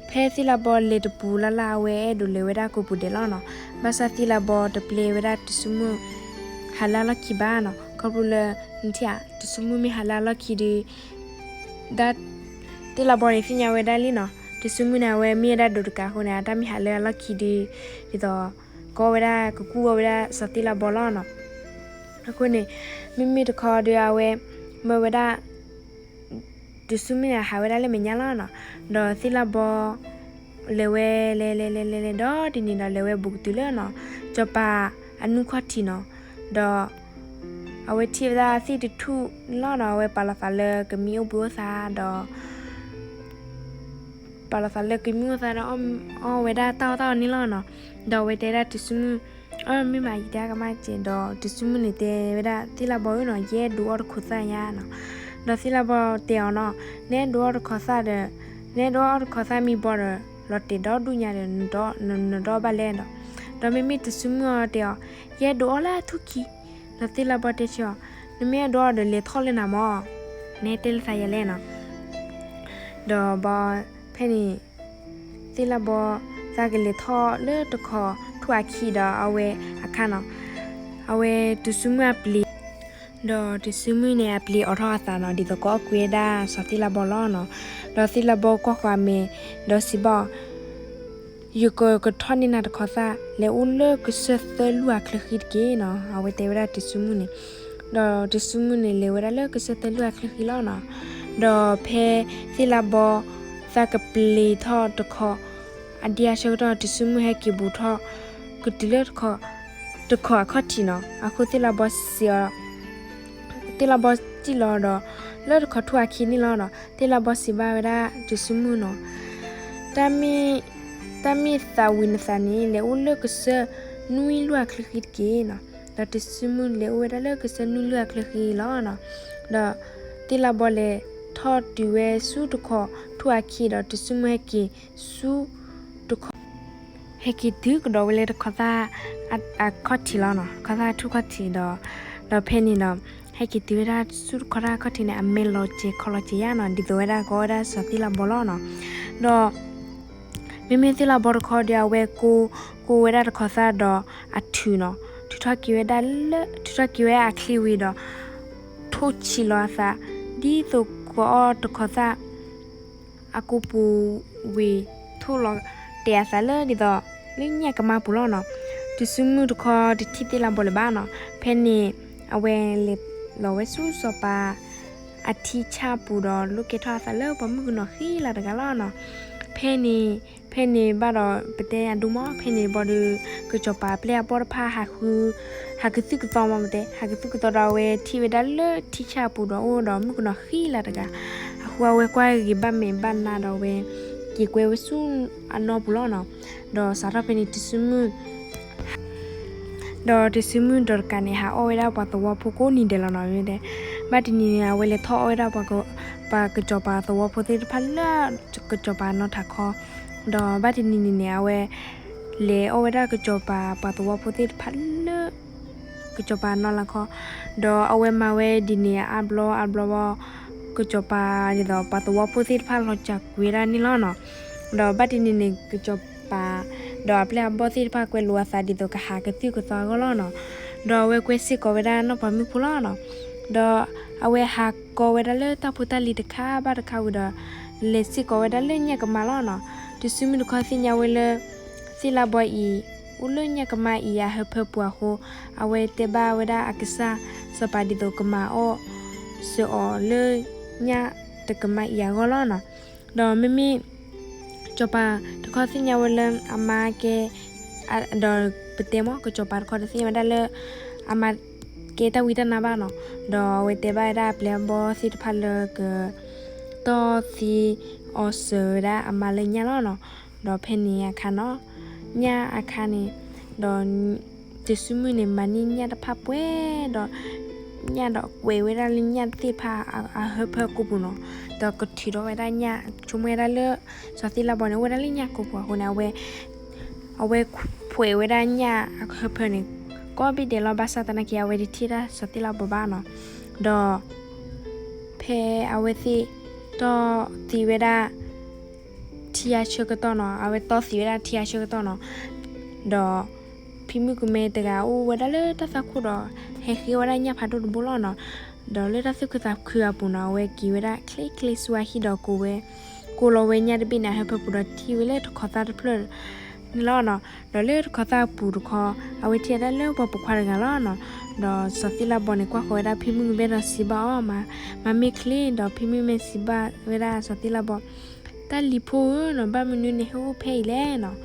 ဖဲသ့ၣ်လၣ်ဘီလဲၤတပူၤလၢ်လၢ် အဝဲအဲၣ်ဒိးလဲၤဝဲဒၣ်ကိးပူၤဒဲးလီၤနီၤ. ဘၣ်ဆၣ်သ့ၣ်လၣ်ဘီတပျဲဝဲဒၣ်တုၤစုမုၢ်ဟးလၢအလီၢ်ခံဘၣ်နီၤ. ခီဖျိလၢ နထံၣ်ဧါ တုၤစုမုၢ်မ့ၢ်ဟးလၢအလီၢ်ခံဒီး ဒၣ် သ့ၣ်လၣ်ဘီန့ၣ်သ့ၣ်ညါဝဲဒၣ်လံနီၤ. တုၤစုမုၢ်န့ၣ် အဝဲမ့ၢ်ဝဲဒၣ်ဒိးတကးအဃိန့ၣ် အတၢ်မ့ၢ်ဟးလၢအလီၢ်ခံဒီး ဒ်သိး ကီဝဲဒၣ် ကကူၣ်အီၣ်ဝဲဒၣ်စီၤသ့ၣ်လၣ်ဘီလီၤနီၤ. အဃိန့ၣ် မ့မ့ၢ်တခီဒီး အဝဲမၢဝဲဒၣ် တုၤစုမုၢ်န့ၣ် အဟးဝဲဒၣ်လၢမဲာ်ညါလီၤနီၤ. ဒီးသ့ၣ်လၣ်ဘီ လဲၤဝဲ လဲၤလဲၤလဲၤလဲၤလဲၤဒီးတနံၤဒီး လဲၤဝဲဘူးကတုၤလၢနီၤ စီၤပၤအနူၢ်ခီၣ်ထံးနီၤ. ဒီး အဝဲထံၣ်ဝဲဒၣ်သ့ၣ်တထူၣ်န့ၣ်လီၤနီၤ. အဝဲပာ်လီၤသးလၢကမံအိၣ်ဘှံးအိၣ်သါဒီး ပာ်လီၤသးလၢကမံအိၣ်သါဒီး အီၣ်ဝဲဒၣ်တၢ်အီၣ်တၢ်အီန့ၣ်လီၤနီၤ. ဒီးအဝဲတဲဒၣ်တုၤစုမုၢ် အၢ မ့ၢ်မး ယတဲကမၣ်စဲး ဒီးတုၤစုမုၢ်န့ၣ်တဲဝဲဒၣ်သ့ၣ်လၣ်ဘီဧၢနီၤ ယအဲၣ်ဒိးအီၣ်တခိးသၣ်ညါနီၤ. ဒီးသ့ၣ်လၣ်ဘီတဲအီၤနီၤ နအဲၣ်ဒိးအီၣ်တခိးသၣ်ဒီး နအဲၣ်ဒိးအီၣ်တခိးသၣ်မံဘီဒီး လီၤတဲာ်ဒီဒူၣ်ညါဒီး နဒီးဘၣ်လဲၣ်ဒီး ဒီးမ့မ့ၢ်တုၤစုမုၢ်အီၤတဲအီၤ ယအဲၣ်ဒိးအီၣ်လၢအထူၣ်ခံ ဒီးသ့ၣ်လၣ်ဘီတဲဆၢအီၤ နမ့ၢ်အဲၣ်ဒိးအီၣ်ဒီးလဲၤထီၣ်လၢနၤမၢ် နဟဲတဲလၢသးယၤလဲၣ်နီၤ. ဒီးဘီ ဖဲန့ၣ် သ့ၣ်လၣ်ဘီ သးကလဲၤထီၣ်လၢတခီထူၣ်အခံဒီးအဝဲအခါနီၤ အဝဲတုၤစုမုၢ်အပျ့ၤ ဒီးတုၤစုမုၢ်န့ၣ် အပျ့ၤအိးထီၣ်အသးနီၤ ဒ်သိးကအီၣ်ကွံာ်ဝဲဒၣ်စီၤသ့ၣ်လၣ်ဘီလီၤနီၤ. ဒီးသ့ၣ်လၣ်ဘီကွၢ်ဃီၤအမဲာ် ဒီးစံးဘၣ်အီၤ ယကကထီၣ်န့ၢ်နၤတခီသၣ် လဲၤအိၣ်လၢကစၢၢ်သၢလူၢ်အချၢဃံတက့ၢ်နီၤ. အဝဲတဲဝဲဒၣ်တုၤစုမုၢ်န့ၣ် ဒီးတုၤစုမုၢ်န့ၣ် လဲၤဝဲဒၣ်လၢကစၢၢ်သၢလူၢ်အချၢဃံလီၤနီၤ. ဒီးဖဲသ့ၣ်လၣ်ဘီ သးကပျ့ၤထီၣ်တခီ အဒံအဆၢကတီၢ် တုၤစုမုၢ်ဟဲက့ၤဘူးထီၣ် ကတုၤလၢ တခီအခီၣ်ထံးနီၤ. အဃိသ့ၣ်လၣ်ဘီစံးအီၤ သ့ၣ်လၣ်ဘီစံၣ်လီၤဒီး လၢတခီထူၣ်အခံန့ၣ်လီၤဒီး သ့ၣ်လၣ်ဘီစံးဘၣ်ဝဲဒၣ်တုၤစုမုၢ်နီၤ တၢ်မ့ၢ်သးဝံၤနသးန့ၣ် လဲၤအိၣ်လၢကစၢၢ်နွံလူၢ်အချၢဃံတက့ၢ်နီၤ. ဒီးတုၤစုမုၢ်လဲၤအိၣ်ဝဲဒၣ်လၢကစၢၢ်နွံလူၢ်အချၢဃံလီၤနီၤ. ဒီးသ့ၣ်လၣ်ဘီလဲၤထီၣ်တုၤဝဲဆူတခီထူၣ်အခံဒီး တုၤစုမုၢ်ဟဲက့ၤဆူတခီ ဟဲက့ၤတုၤကဒီးဝဲလၢတခီသၣ် အခီၣ်ထံးလီၤနီၤ, တခီသၣ်ထူၣ်ခီၣ်ထံးဒီး ဒီးဖဲန့ၣ်ဒီး ဟဲက့ၤတုၤဝဲဒၣ်ဆူတခီသၣ်အခီၣ်ထံးန့ၣ် အမဲာ်လီၤစဲၤခီလီၤစဲၤယါနီၤ, ဒ်သိးဝဲဒၣ်ကီဝဲဒၣ်စီၤသ့ၣ်လၣ်ဘီလီၤနီၤ. ဒီး မ့မ့ၢ်သ့ၣ်လၣ်ဘီတခီဒီး အဝဲကိး ကိးဝဲဒၣ်တခီသၣ်ဒီးအထုးနီၤ, ထုးထီၣ်က့ၤဝဲဒၣ်လၢ ထုးထီၣ်က့ၤဝဲအချံဝံၤဒီး ထိၣ်ဆံးလီၤအသး ဒ်သိးကအီၣ်တခီသၣ် အကိာ်ပူၤဝံၤ ထိၣ်လီၤတဲာ်အသးလၢဒ်သိး လၢညၣ်ကမါပူၤလီၤနီၤ. တုၤစုမုၢ်တခီတထံၣ်သ့ၣ်လၣ်ဘီလၢၤဘၣ်နီၤ. ဖဲန့ၣ် အဝဲလဲၤလီၤဝဲဆူစီၤပၤအထံဆၣ်ပူၤဒီး လိၣ်ကဲထီၣ်အသးလၢပှၤမုၣ်ကနီၤဃံလၤတဂၤလီၤနီၤ. ဖဲန့ၣ် ဖဲန့ၣ်ဘၣ်ဒီး ပတဲအဒိမး ဖဲန့ၣ်ဘီဒီး ကစီၤပၤအပျဲၢ်အဘီၣ်တဖၣ် ဟးကသုၣ်ကသီမး ပတဲ ဟးကသုၣ်ကသီဒီးအဝဲထံၣ်ဝဲဒၣ်လၢထံဆၣ်အပူၤဒီးအိၣ်ဒီးမုၣ်ကနီၤဃံလၤတဂၤ, အဃိအဝဲကွၢ်ဂ့ၤဘၣ်မဲာ်ဘၣ်နါဒီးအဝဲ က့ၤကွဲဝဲဆူအနီၢ်ပူၤလီၤနီၤ. ဒီးစးထီၣ်ဖဲန့ၣ်တုၤစုမုၢ် ဒီးတုၤစုမုၢ်ဒီးတကးန့ၣ် ဟးအီၣ်ဝဲဒၣ်ပှၤသဝီဖိကိးနံၤဒဲးလီၤနီၤ. ဘၣ်တနံၤန့ၣ် အဝဲလဲၤထီၣ်အီၣ်ဝဲဒၣ်ပှၤ ပှၤကစီၤပၤသဝီဖိသ့ၣ်တဖၣ်လၢ ကစီၤပၤနီၢ်ထးခီ, ဒီးဘၣ်တနံၤန့ၣ်န့ၣ် အဝဲ လဲၤအီၣ်ဝဲဒၣ်ကစီၤပၤပှၤသဝီဖိသ့ၣ်တဖၣ်လၢ ကစီၤပၤနီၢ်လါခီ, ဒီးအဝဲမၤဝဲဒ်န့ၣ်အါဘျီအါဘျီဘီ ကစီၤပၤဒ်သိးပှၤသဝီဖိသ့ၣ်တဖၣ်လီၤစၢ်ကွံာ်ဝဲဒၣ်န့ၣ်လီၤနီၤ. ဒီးဘၣ်တနံၤန့ၣ် ကစီၤပၤ ဒီးအပျဲၢ်အဘီၣ်သ့ၣ်တဖၣ်ကွဲးလိာ်အသးဒ်သိးကဟးကသုၣ်ကသီအဂီၢ်လီၤနီၤ. ဒီးအဝဲကွဲစ့ၢ်ကီးဝဲဒၣ်နီၢ်ပၤမုၣ်ဖိလီၤနီၤ. ဒီးအဝဲဟးကီးဝဲဒၣ်လၢတၢ်ဖိတၢ်လံၤတခါဘၣ်တခါဝံၤဒီး လဲၤစ့ၢ်ကီးဝဲဒၣ်လၢညၣ်ကမါလီၤနီၤ. တုၤစုမုၢ်တခီသ့ၣ်ညါဝဲလၢ သ့ၣ်လါဘီအံၤ အိၣ်လၢညၣ်ကမါအံၤအဟၢဖၢပူၤအဃိ အဝဲတဲဘၣ်ဝဲဒၣ်အကစၢ်စီၤပၤဒ်သိးကမၤအီၣ် စၢၤအီၤလၢညၣ်တကမါအံၤအဂီၢ်လီၤနီၤ. ဒီးမ့မ့ၢ် စီၤပၤတခီသ့ၣ်ညါဝဲလၢအမါကဲ ဒီးပတဲမ့ၢ် ကစီၤပၤတခီဒီးသ့ၣ်ညါဝဲဒၣ်လၢ အမါကဲတၢ်ဝံတၢ်နါဘၣ်နီၤ. ဒီးအဝဲတဲဘၣ်ဝဲဒၣ်အပျဲၢ်အဘီၣ်သ့ၣ်တဖၣ်လၢက တီၢ်သံ အီၣ်စၢၤဝဲဒၣ်အမါလၢညၣ်လီၤနီၤ. ဒီးဖဲန့ၣ်အခါနီၤ, ညၣ်အခါန့ၣ်, ဒီး တစုမုၢ်န့ၣ် မၤန့ၢ်ညၣ်တဖၣ်ပှဲၤဒီး ညၣ်ဒီးကွဲးဝဲဒၣ်လၢညၣ်သ့ၣ်တဖၣ်အဟၢဖၢကိာ်ပူၤနီၤ. ဒီးကထုးထီၣ်ဝဲဒၣ်ညၣ် ဆိကမိၣ်ဝဲဒၣ်လၢ စီၤသ့ၣ်လါဘီန့ၣ် အိၣ်ဝဲဒၣ်လၢညၣ်ကိာ်ပူၤအဃိန့ၣ် အဝဲ အဝဲခွဲးဝဲဒၣ်ညၣ်အဟၢဖၢန့ၣ် ကိးဘ့ၣ်ဒဲးလီၤ. ဘၣ်ဆၣ်သနာ်က့ အဝဲတထံၣ်ဒၣ်စီၤသ့ၣ်လါဘီဘၣ်နီၤ. ဒီး ဖဲအဝဲသ့ၣ် တီၢ်သံဝဲဒၣ် ထံအါဆၢကတီၢ်နီၤ, အဝဲတီၢ်သံဝဲဒၣ်ထံအါဆၢကတီၢ်နီၤ. ဒီး ဖံမုၣ်ကမဲတဂၤအိၣ်ဝဲဒၣ်လၢတၢ်သွၣ်ခိၣ်ဒီး ဟဲဃ့ဝဲဒၣ်ညၣ်ဖးဒိၣ်တဘိလီၤနီၤ. ဒီးလၢတၢ်သူၣ်ခုသးခုအပူၤနီၤ အဝဲက့ၤဝဲဒၣ်ချ့ချ့ဆူအဟံၣ်ဒီးကိးဝဲ, ကိးလီၤဝဲညၣ်တဘ့ၣ်န့ၣ် အဟၢဖၢပူၤဒီးထံၣ်ဝဲလၢတခီသၣ်တဖျၢၣ်န့ၣ်လီၤနီၤ. ဒီးလၢတခီသၣ်အပူၤတခီ အဝဲထံၣ်ဝဲဒၣ်လၢပှၤပိာ်ခွါတဂၤလီၤနီၤ. ဒီးစီၤသ့ၣ်လါဘီန့ၣ် ကွၢ်ဃီၤဝဲဒၣ်ဖံမုၣ်ကမဲဒီးစံးဘၣ်အီၤ, မၤမ့ၢ်ချ့, ဒီးဖံမုၣ်ကမဲစံးဘၣ်ဝဲဒၣ်စီၤသ့ၣ်လါဘီ, တၢ်လံၤဖိဧၢနီၤ, ဘၣ်မနုၤနဟဲအိၣ်ဖဲအံၤလဲၣ်နီၤ.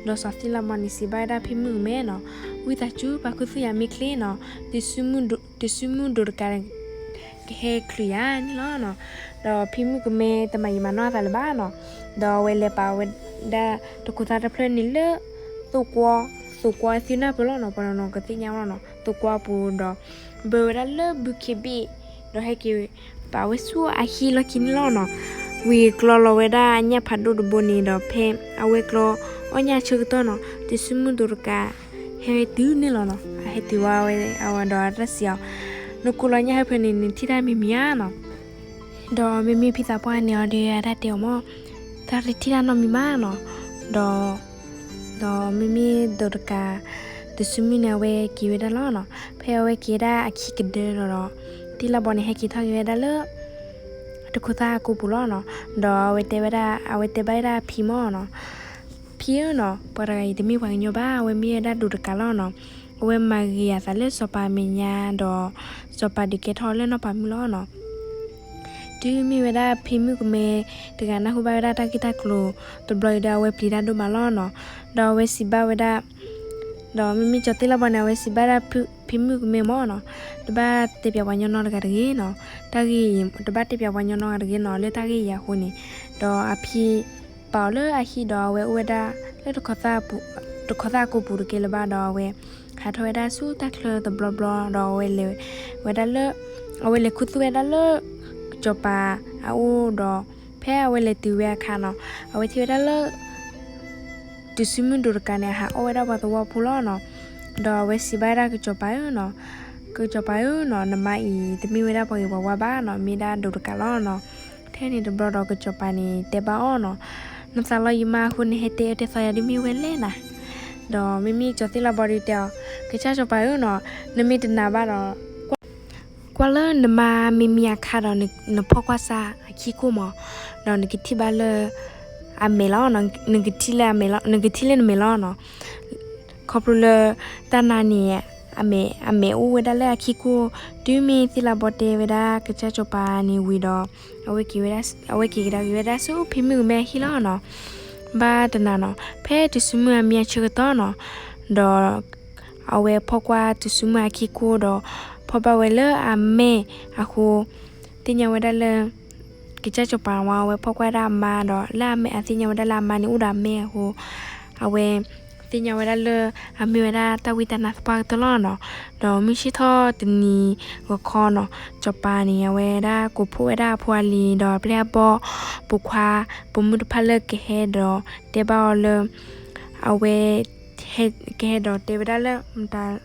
ဒီးစီၤသ့ၣ်လါဘီန့ၣ် စံးဘၣ်ဝဲဒၣ်ဖံမုၣ်ကမဲနီၤ, ဝံသးစူၤပာ်ခူသူၣ်ယၤမ့ၢ်ချ့နီၤ, တစုမုၢ်ဒိၣ်တကး ကဟဲချုးယၤန့ၣ်လီၤနီၤ. ဒီးဖံမုၣ်ကမဲတမၤယံာ်မၤနီၢ်အသးလၢၤဘၣ်နီၤ. ဒီးအဝဲလဲၤပာ်ဝဲဒၣ်တခီသၣ်တဖျၢၣ်န့ၣ်လၢ သိကွီ, သိကွီသုနၢ်ပၢၢ်လီၤနီၤ, ပှၤနီၢ်နီၢ်ကသ့ၣ်ညါလီၤနီၤ, သိကွီပူၤဒီး ဘၢဝဲဒၣ်လၢဘုခ့ဘ့ၣ်, ဒီးဟဲက့ၤပာ်ဝဲဆူအဟံၣ်လီၢ်ခံန့ၣ်လီၤနီၤ. ဝံၤကျီလီၤဝဲဒၣ်ညၣ်ဖးဒိၣ်တဘိန့ၣ်ဒီး ဖဲအဝဲကျီအီၣ်ညၣ်ဆၢကတီၢ်နီၤ, တစုမုၢ်ဒိၣ်တကး ဟဲတုၤန့ၣ်လီၤနီၤ. အဟဲတုၤဝဲအဝဲဒီးတၢ်စံးအီၤ, နကိးလီၤညၣ်ဟၢဖၢန့ၣ် နထံၣ်တၢ်မံၤမံၤဧါနီၤ. ဒီးမ့မ့ၢ်ဖံသးပှၢ်န့ၣ်အီၤဒီး အတၢ်တဲအီၤမၢ်, တၢ်တထံၣ်တၢ်နီတမံၤမးနီၤ. ဒီး ဒီးမ့မ့ၢ်ဒိၣ်တကး တစုမုၢ်န့ၣ် အဝဲက့ၤဝဲဒၣ်လီၤနီၤ. ဖဲအဝဲက့ၤဝဲဒၣ်အခံကဒၢဒီး သ့ၣ်လါဘီန့ၣ် ဟဲက့ၤထီၣ်က့ၤဝဲဒၣ်လၢ တခိးသၣ်အကိာ်ပူၤလီၤနီၤ. ဒီးအဝဲတဲဝဲဒၣ်, အဝဲတဲဘၣ်ဝဲဒၣ်ဖံမၢ်နီၤ, ဖံဧၢနီၤ, ပှၤတဂၤအံၤတမ့ၢ်ပှၤကညီဘၣ်, အဝဲမ့ၢ်ဝဲဒၣ်ဒိၣ်တကးလီၤနီၤ. အဝဲမၤဂ့ၤအသးလၢစီၤပၤအမဲာ်ညါဒီး စီၤပၤဒုးကဲထီၣ်လၢနီၢ်ပၤမုၣ်လီၤနီၤ. တုၤမ့ၢ်ဝဲဒၣ်ဖံမုၣ်ကမဲတဂၤနၢ်ဟူဘၣ်ဝဲဒၣ်တၢ်ဂ့ၢ်တၢ်ကျိၤတဘျီအံၤဒီး အဝဲပျံၤတၢ်ဒိၣ်မးလီၤနီၤ. ဒီးအဝဲစံးဘၣ်ဝဲဒၣ်, ဒီးမ့မ့ၢ်စီၤသ့ၣ်လါဘီန့ၣ် အဝဲစံးဘၣ်ဒၣ်ဖံမုၣ်ကမဲမၢ်နီၤ, တဘၣ်တဲပၠးပှၤညီနီတဂၤတဂ့ၤနီၤ, တၢ်ဂ့ၢ်အံၤ တဘၣ်တဲပၠးပှၤညီနီတဂၤတဂ့ၤနီၤ, လၢတၢ်ဂ့ၢ်အံၤအဃိန့ၣ်, ဒီးအဖံ ပာ်အီၤလၢအဟံၣ်ဒီး အဝဲအိၣ်ဝဲဒၣ်လၢ တခီသၣ်အကိာ်ပူၤတကဲလၢၤဘၣ်ဒီး အဝဲဟးထီၣ်ဝဲဒၣ်ဆူတၢ်ချၢတဘျီဘျီ ဒီးအဝဲလဲၤဝဲဒၣ်လၢ အဝဲလဲၤခူသူၣ်ဝဲဒၣ်လၢ ကစီၤပၤအအိၣ်ဒီး ဖဲအဝဲလဲၤတုၤဝဲအခါနီၤ, အဝဲထံၣ်ဝဲဒၣ်လၢ တစုမုၢ်ဒိၣ်တကးန့ၣ် အဟးအီၣ်ဝဲဒၣ်ပှၤသဝီဖိလီၤနီၤ. ဒီးအဝဲစံးဘၣ်ဝဲဒၣ်ကစီၤပၤဧၢနီၤ, ကစီၤပၤဧၢနီၤ, နမါအံၤတမ့ၢ်ဝဲဒၣ်ပှၤဂ့ၤပှၤဝါဘၣ်နီၤ, မ့ၢ်ဒၣ်ဒိၣ်တကးလီၤနီၤ. ထဲန့ၣ်တဘျီဒီးကစီၤပၤန့ၣ်တဲဘၣ်အီၤနီၤ, နသးလီယမါအဃိ နဟဲတဲအၢတဲသီယၤဒ်မ့ၢ်ဝဲလဲၣ်နၤ. ဒီးမ့မ့ၢ်စီၤသ့ၣ်လါဘီဒုးတဲအီၤ, ကစၢ်စီၤပၤဧၢနီၤ, နမ့ၢ်တနာ်ဘၣ်ဒီး ကွၢ်လၢနမါမ့မ့ၢ်အခါဒီး နဖီၣ်ကွၢ်စၢ်အခံခိၣ်မး, ဒီးနကထံၣ်ဘၣ်လၢ အမဲာ်လီၤ, နကထံၣ်လၢအမဲာ်လီၤ, နကထံၣ်လၢနမဲာ်လီၤနီၤ. ခီဖျိလၢ တၢ်နါန့ၣ် အမဲာ်, အမဲာ်အိၣ်ဝဲဒၣ်လၢအခံခိၣ်, တုၤမ့ၢ်သ့ၣ်လါဘီတဲဝဲဒၣ်ကစၢ်စီၤပၤန့ၣ်ဝံၤဒီး အဝဲက့ၤဝဲဒၣ်, အဝဲက့ၤကဒါက့ၤဝဲဒၣ်ဆူဖံမုၣ်ကမဲအဟံၣ်လီၤနီၤ. ဘၣ်တနၤနီၤ, ဖဲတစုမုၢ်အမံၤအဆၢကတီၢ်နီၤ, ဒီး အဝဲဖီၣ်ကွၢ်တစုမုၢ်အခံခိၣ်ဒီး ဖီၣ်ဘၣ်ဝဲလၢအမဲာ်အဃိ, သ့ၣ်ညါဝဲဒၣ်လၢ ကစၢ်စီၤပၤဝဲ အဝဲဖီၣ်ကွၢ်ဝဲဒၣ်အမါဒီး လၢအမဲာ် အသ့ၣ်ညါဝဲဒၣ်လၢအမါန့ၣ်အိၣ်ဒီးအမဲာ်အဃိ, အဝဲ သ့ၣ်ညါဝဲဒၣ်လၢ အမ့ၢ်ဝဲဒၣ်တၢ်ဝံတၢ်နါသပှၢ်ကတၢၢ်လီၤနီၤ. ဒီးမုၢ်ဆ့ၣ်ထီၣ်တနံၤဂီၤခီနီၤ, စီၤပၤန့ၣ် အဝဲဒၣ်ကိးဖှိၣ်ဝဲဒၣ်အဖိအလံၤ ဒီးအပျဲၢ်အဘီၣ် ပိာ်ခွါ ပိာ်မုၣ်တဖၣ်လၢကဟဲဒီးတဲဘၣ်အီၤလၢ အဝဲ ကဟဲဒီးတဲဝဲဒၣ်လၢ မတၤ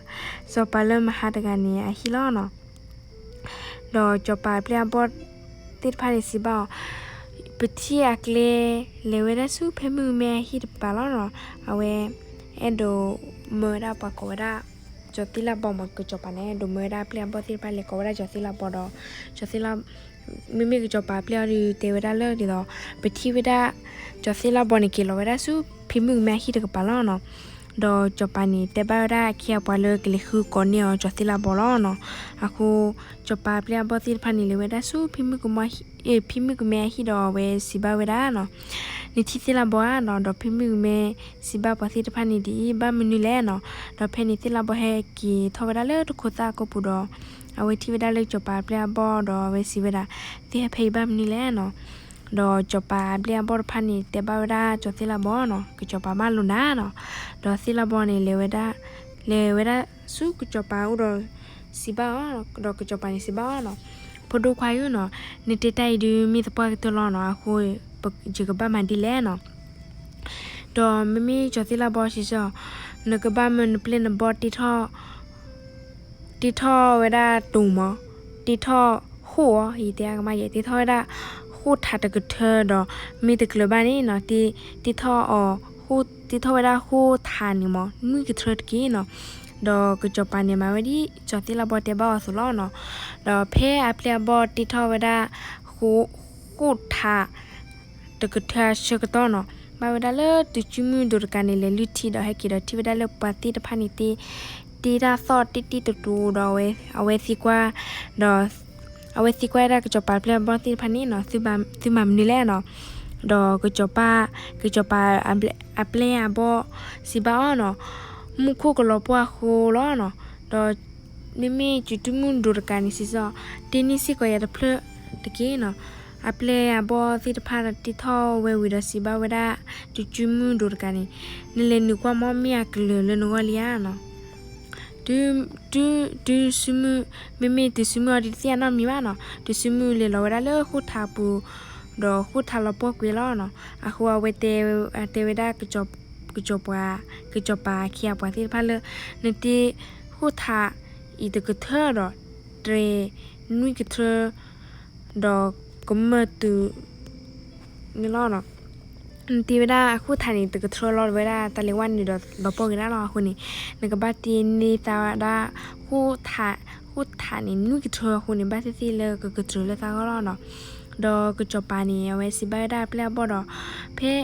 စီၤပၤလၢမဟါတဂၤန့ၣ်အဟံၣ်လီၤနီၤ. ဒီးစီၤပၤအပျဲၢ်အဘီၣ်သ့ၣ်တဖၣ်န့ၣ်စံးဘၣ်အီၤ, ပထံၣ်အကျဲလဲၤဝဲဒၣ်ဆူဖံမုၣ်ကမဲအဟံၣ်တကပၤလီၤနီၤ. အဝဲ အဲၣ်ဒိးမၢဝဲဒၣ်ပှၤကိးဝဲဒၣ် စီၤသ့ၣ်လါဘီမး, ကစီၤပၤန့ၣ် အဲၣ်ဒိးမၢဝဲဒၣ်အပျဲၢ်အဘီၣ်သ့ၣ်တဖၣ်လဲၤကိးဝဲဒၣ်စီၤသ့ၣ်လါဘီဒီး စီၤသ့ၣ်လါ မ့မ့ၢ်ကစီၤပၤအပျဲၢ်အဘီၣ်ဒုးတဲဝဲဒၣ်လၢဒ်သိး ပထံၣ်ဝဲဒၣ် စီၤသ့ၣ်လါဘီန့ၣ်က့ၤလီၤဝဲဒၣ်ဆူဖံမုၣ်ကမဲအဟံၣ်တကပၤလီၤနီၤ. ဒီးစီၤပၤန့ၣ်တဲဘၣ်ဝဲဒၣ်အခ့အပှၤလၢကလဲၤဃုကိးန့ၢ်အီၤစီၤသ့ၣ်လါဘီလီၤနီၤ. အဃိ စီၤပၤအပျဲၢ်အဘီၣ်သ့ၣ်တဖၣ်န့ၣ်လဲၤဝဲဒၣ်ဆူ ဖံမုၣ်ကမဲအဟံၣ်ဒီးအဝဲစံးဘၣ်ဝဲဒၣ်နီၤ, နထံၣ်သ့ၣ်လါဘီဧါနီၤ. ဒီးဖံမုၣ်ကမဲစံးဘၣ်ပှၤသ့ၣ်တဖၣ်န့ၣ်ဒ်အံၤ, ဘၣ်မနုၤလဲၣ်နီၤ. ဒီးဖဲန့ၣ်သ့ၣ်လါဘီဟဲက့ၤထီၣ်ဝဲဒၣ်လၢတခိးသၣ်အကိာ်ပူၤဒီး အဝဲထံၣ်ဝဲဒၣ်လၢစီၤပၤအပျဲၢ်အဘီၣ်ဒီးအဝဲစံးဝဲဒၣ်, သ့ၣ်ဟဲဖဲအံၤဘၣ်မနုၤလဲၣ်နီၤ. ဒီးစီၤပၤအပျဲၢ်အဘီၣ်တဖၣ်န့ၣ် တဲဘၣ်ဝဲဒၣ်စီၤသ့ၣ်လးဘီၣ်နီၤ, ကစီၤပၤဘၣ်လိာ်နၤနီၤ. ဒီးသ့ၣ်လးဘီၣ်န့ၣ် လဲၤဝဲဒၣ်, လဲၤဝဲဒၣ်ဆူကစီၤပၤအိၣ်ဒီးစံးဘၣ်အီၤ, ဒီးကစီၤပၤန့ၣ်စံးဘၣ်အီၤနီၤ, ဖိဒိၣ်ခွါဧၢနီၤ, နတဲတၢ်အံၤဒုးမ့ၢ်သပှၢ်ကတၢၢ်လီၤနီၤ, အဃိယကဘၣ်မၤဒ်လဲၣ်နီၤ. ဒီးမ့မ့ၢ်စီၤသ့ၣ်လးဘီၣ်စံးစ့ၢ်, နကဘၣ်မၢနပျဲၢ်နဘီၣ်တ့ထီၣ် တ့ထီၣ်ဝဲဒၣ်တိၤမး, တ့ထီၣ်ဃိၣ်အီၤ, ယတဲကမၣ်ယဲ, တ့ထီၣ်ဝဲဒၣ်ဃိၣ်ထးတကထၢဒီး မ့ၢ်တကျၢၤဘၣ်န့ၣ်နီၤ, တ့ထီၣ်အီၤ, တ့ထီၣ်ဝဲဒၣ်ဃိၣ်ထးန့ၣ်မး နွံကထၢတက့ၢ်နီၤ. ဒီးကစီၤပၤန့ၣ်မၤဝဲဒ် စီၤသ့ၣ်လးဘီၣ်တဲဘၣ်အီၤအသိးလီၤနီၤ. ဒီးဖဲအပျဲၢ်အဘီၣ်တ့ထီၣ်ဝဲဒၣ် ဃိၣ်ထး တကထၢအဆၢကတီၢ်နီၤ, ဘၣ်ဝဲဒၣ်လၢတုၤစုမုၢ်ဒိၣ်တကးန့ၣ် လဲၤလုၢ်ထံဒီးဟဲက့ၤဒီးထံၣ်ဝဲဒၣ်လၢပှၤသ့ၣ်တဖၣ်န့ၣ် တ့တၢ်သီၣ်တံၢ်တံၢ်တတူဒီး အဝဲသံကွၢ်, ဒီးအဝဲသံကွၢ်ဝဲဒၣ်ကစီၤပၤပျဲၢ်အဘီၣ်သ့ၣ်တဖၣ်န့ၣ်နီၤ, သုမၤမနုၤလဲၣ်နီၤ. ဒီးကစီၤပၤ, ကစီၤပၤအပျဲၢ်အဘီၣ်စံးဘၣ်အီၤနီၤ, မူခိၣ်ကလီၤပှီၢ်အဃိလီၤနီၤ. ဒီးမ့မ့ၢ်တုၤစုမုၢ်ဒိၣ်တကးန့ၣ်စံးစ့ၢ်, တ့န့ၢ်စ့ၢ်ကီးယၤတဖျၢၣ်တက့ၢ်နီၤ. အပျဲၢ်အဘီၣ်သ့ၣ်တဖၣ်တ့ထီၣ်ဝဲဝံၤဒီးစံးဘၣ်ဝဲဒၣ် တုၤစုမုၢ်ဒိၣ်တကးန့ၣ်, နလဲၤနုာ်ကွၢ်မး မ့ၢ်အကလုာ်လၢနဂီၢ်လံဧါနီၤ. တုၤ, တုၤ, တုၤစုမုၢ်, မ့မ့ၢ်တုၤစုမုၢ်အီၤဒ်တသ့ၣ်ညါနီတမံၤဘၣ်နီၤ, တုၤစုမုၢ်လဲၤလီၤဝဲဒၣ်လၢဃိၣ်ထးပူၤ, ဒီးဃိၣ်ထးလီၤပှီၢ်ကွံာ်လီၤနီၤ. အဃိအဝဲတဲ, တဲဝဲဒၣ် ကစီၤပၤ, ကစီၤပၤအခ့အပှၤသ့ၣ်တဖၣ်လၢ နတ့ဃိၣ်ထးအံၤတကထၢဒီး တြဲၤနွံကထၢ ဒီးကမၢၢ်တုၤန့ၣ်လီၤ. နတ့ဝဲဒၣ်အဃိၣ်ထးန့ၣ် တကထၢလီၤဝဲဒၣ်တၢ်လဲၤဝဲနုာ်ဒီးလီၤပှီၢ်က့ၤဒၣ်လီၤ. အဃိန့ၣ် နကဘၣ်တ့န့ၢ်သးဝဲဒၣ် ဃိၣ်ထးန့ၣ် နွံကထၢအဃိန့ၣ် ဘၣ်သ့ၣ်သ့ၣ်လၢကကတြၢၤလၢသးဂီၢ်လီၤနီၤ. ဒီးကစီၤပၤန့ၣ် အဝဲစံးဘၣ်ဝဲဒၣ်အပျဲၢ်အဘီၣ်ဒီး ဖဲ,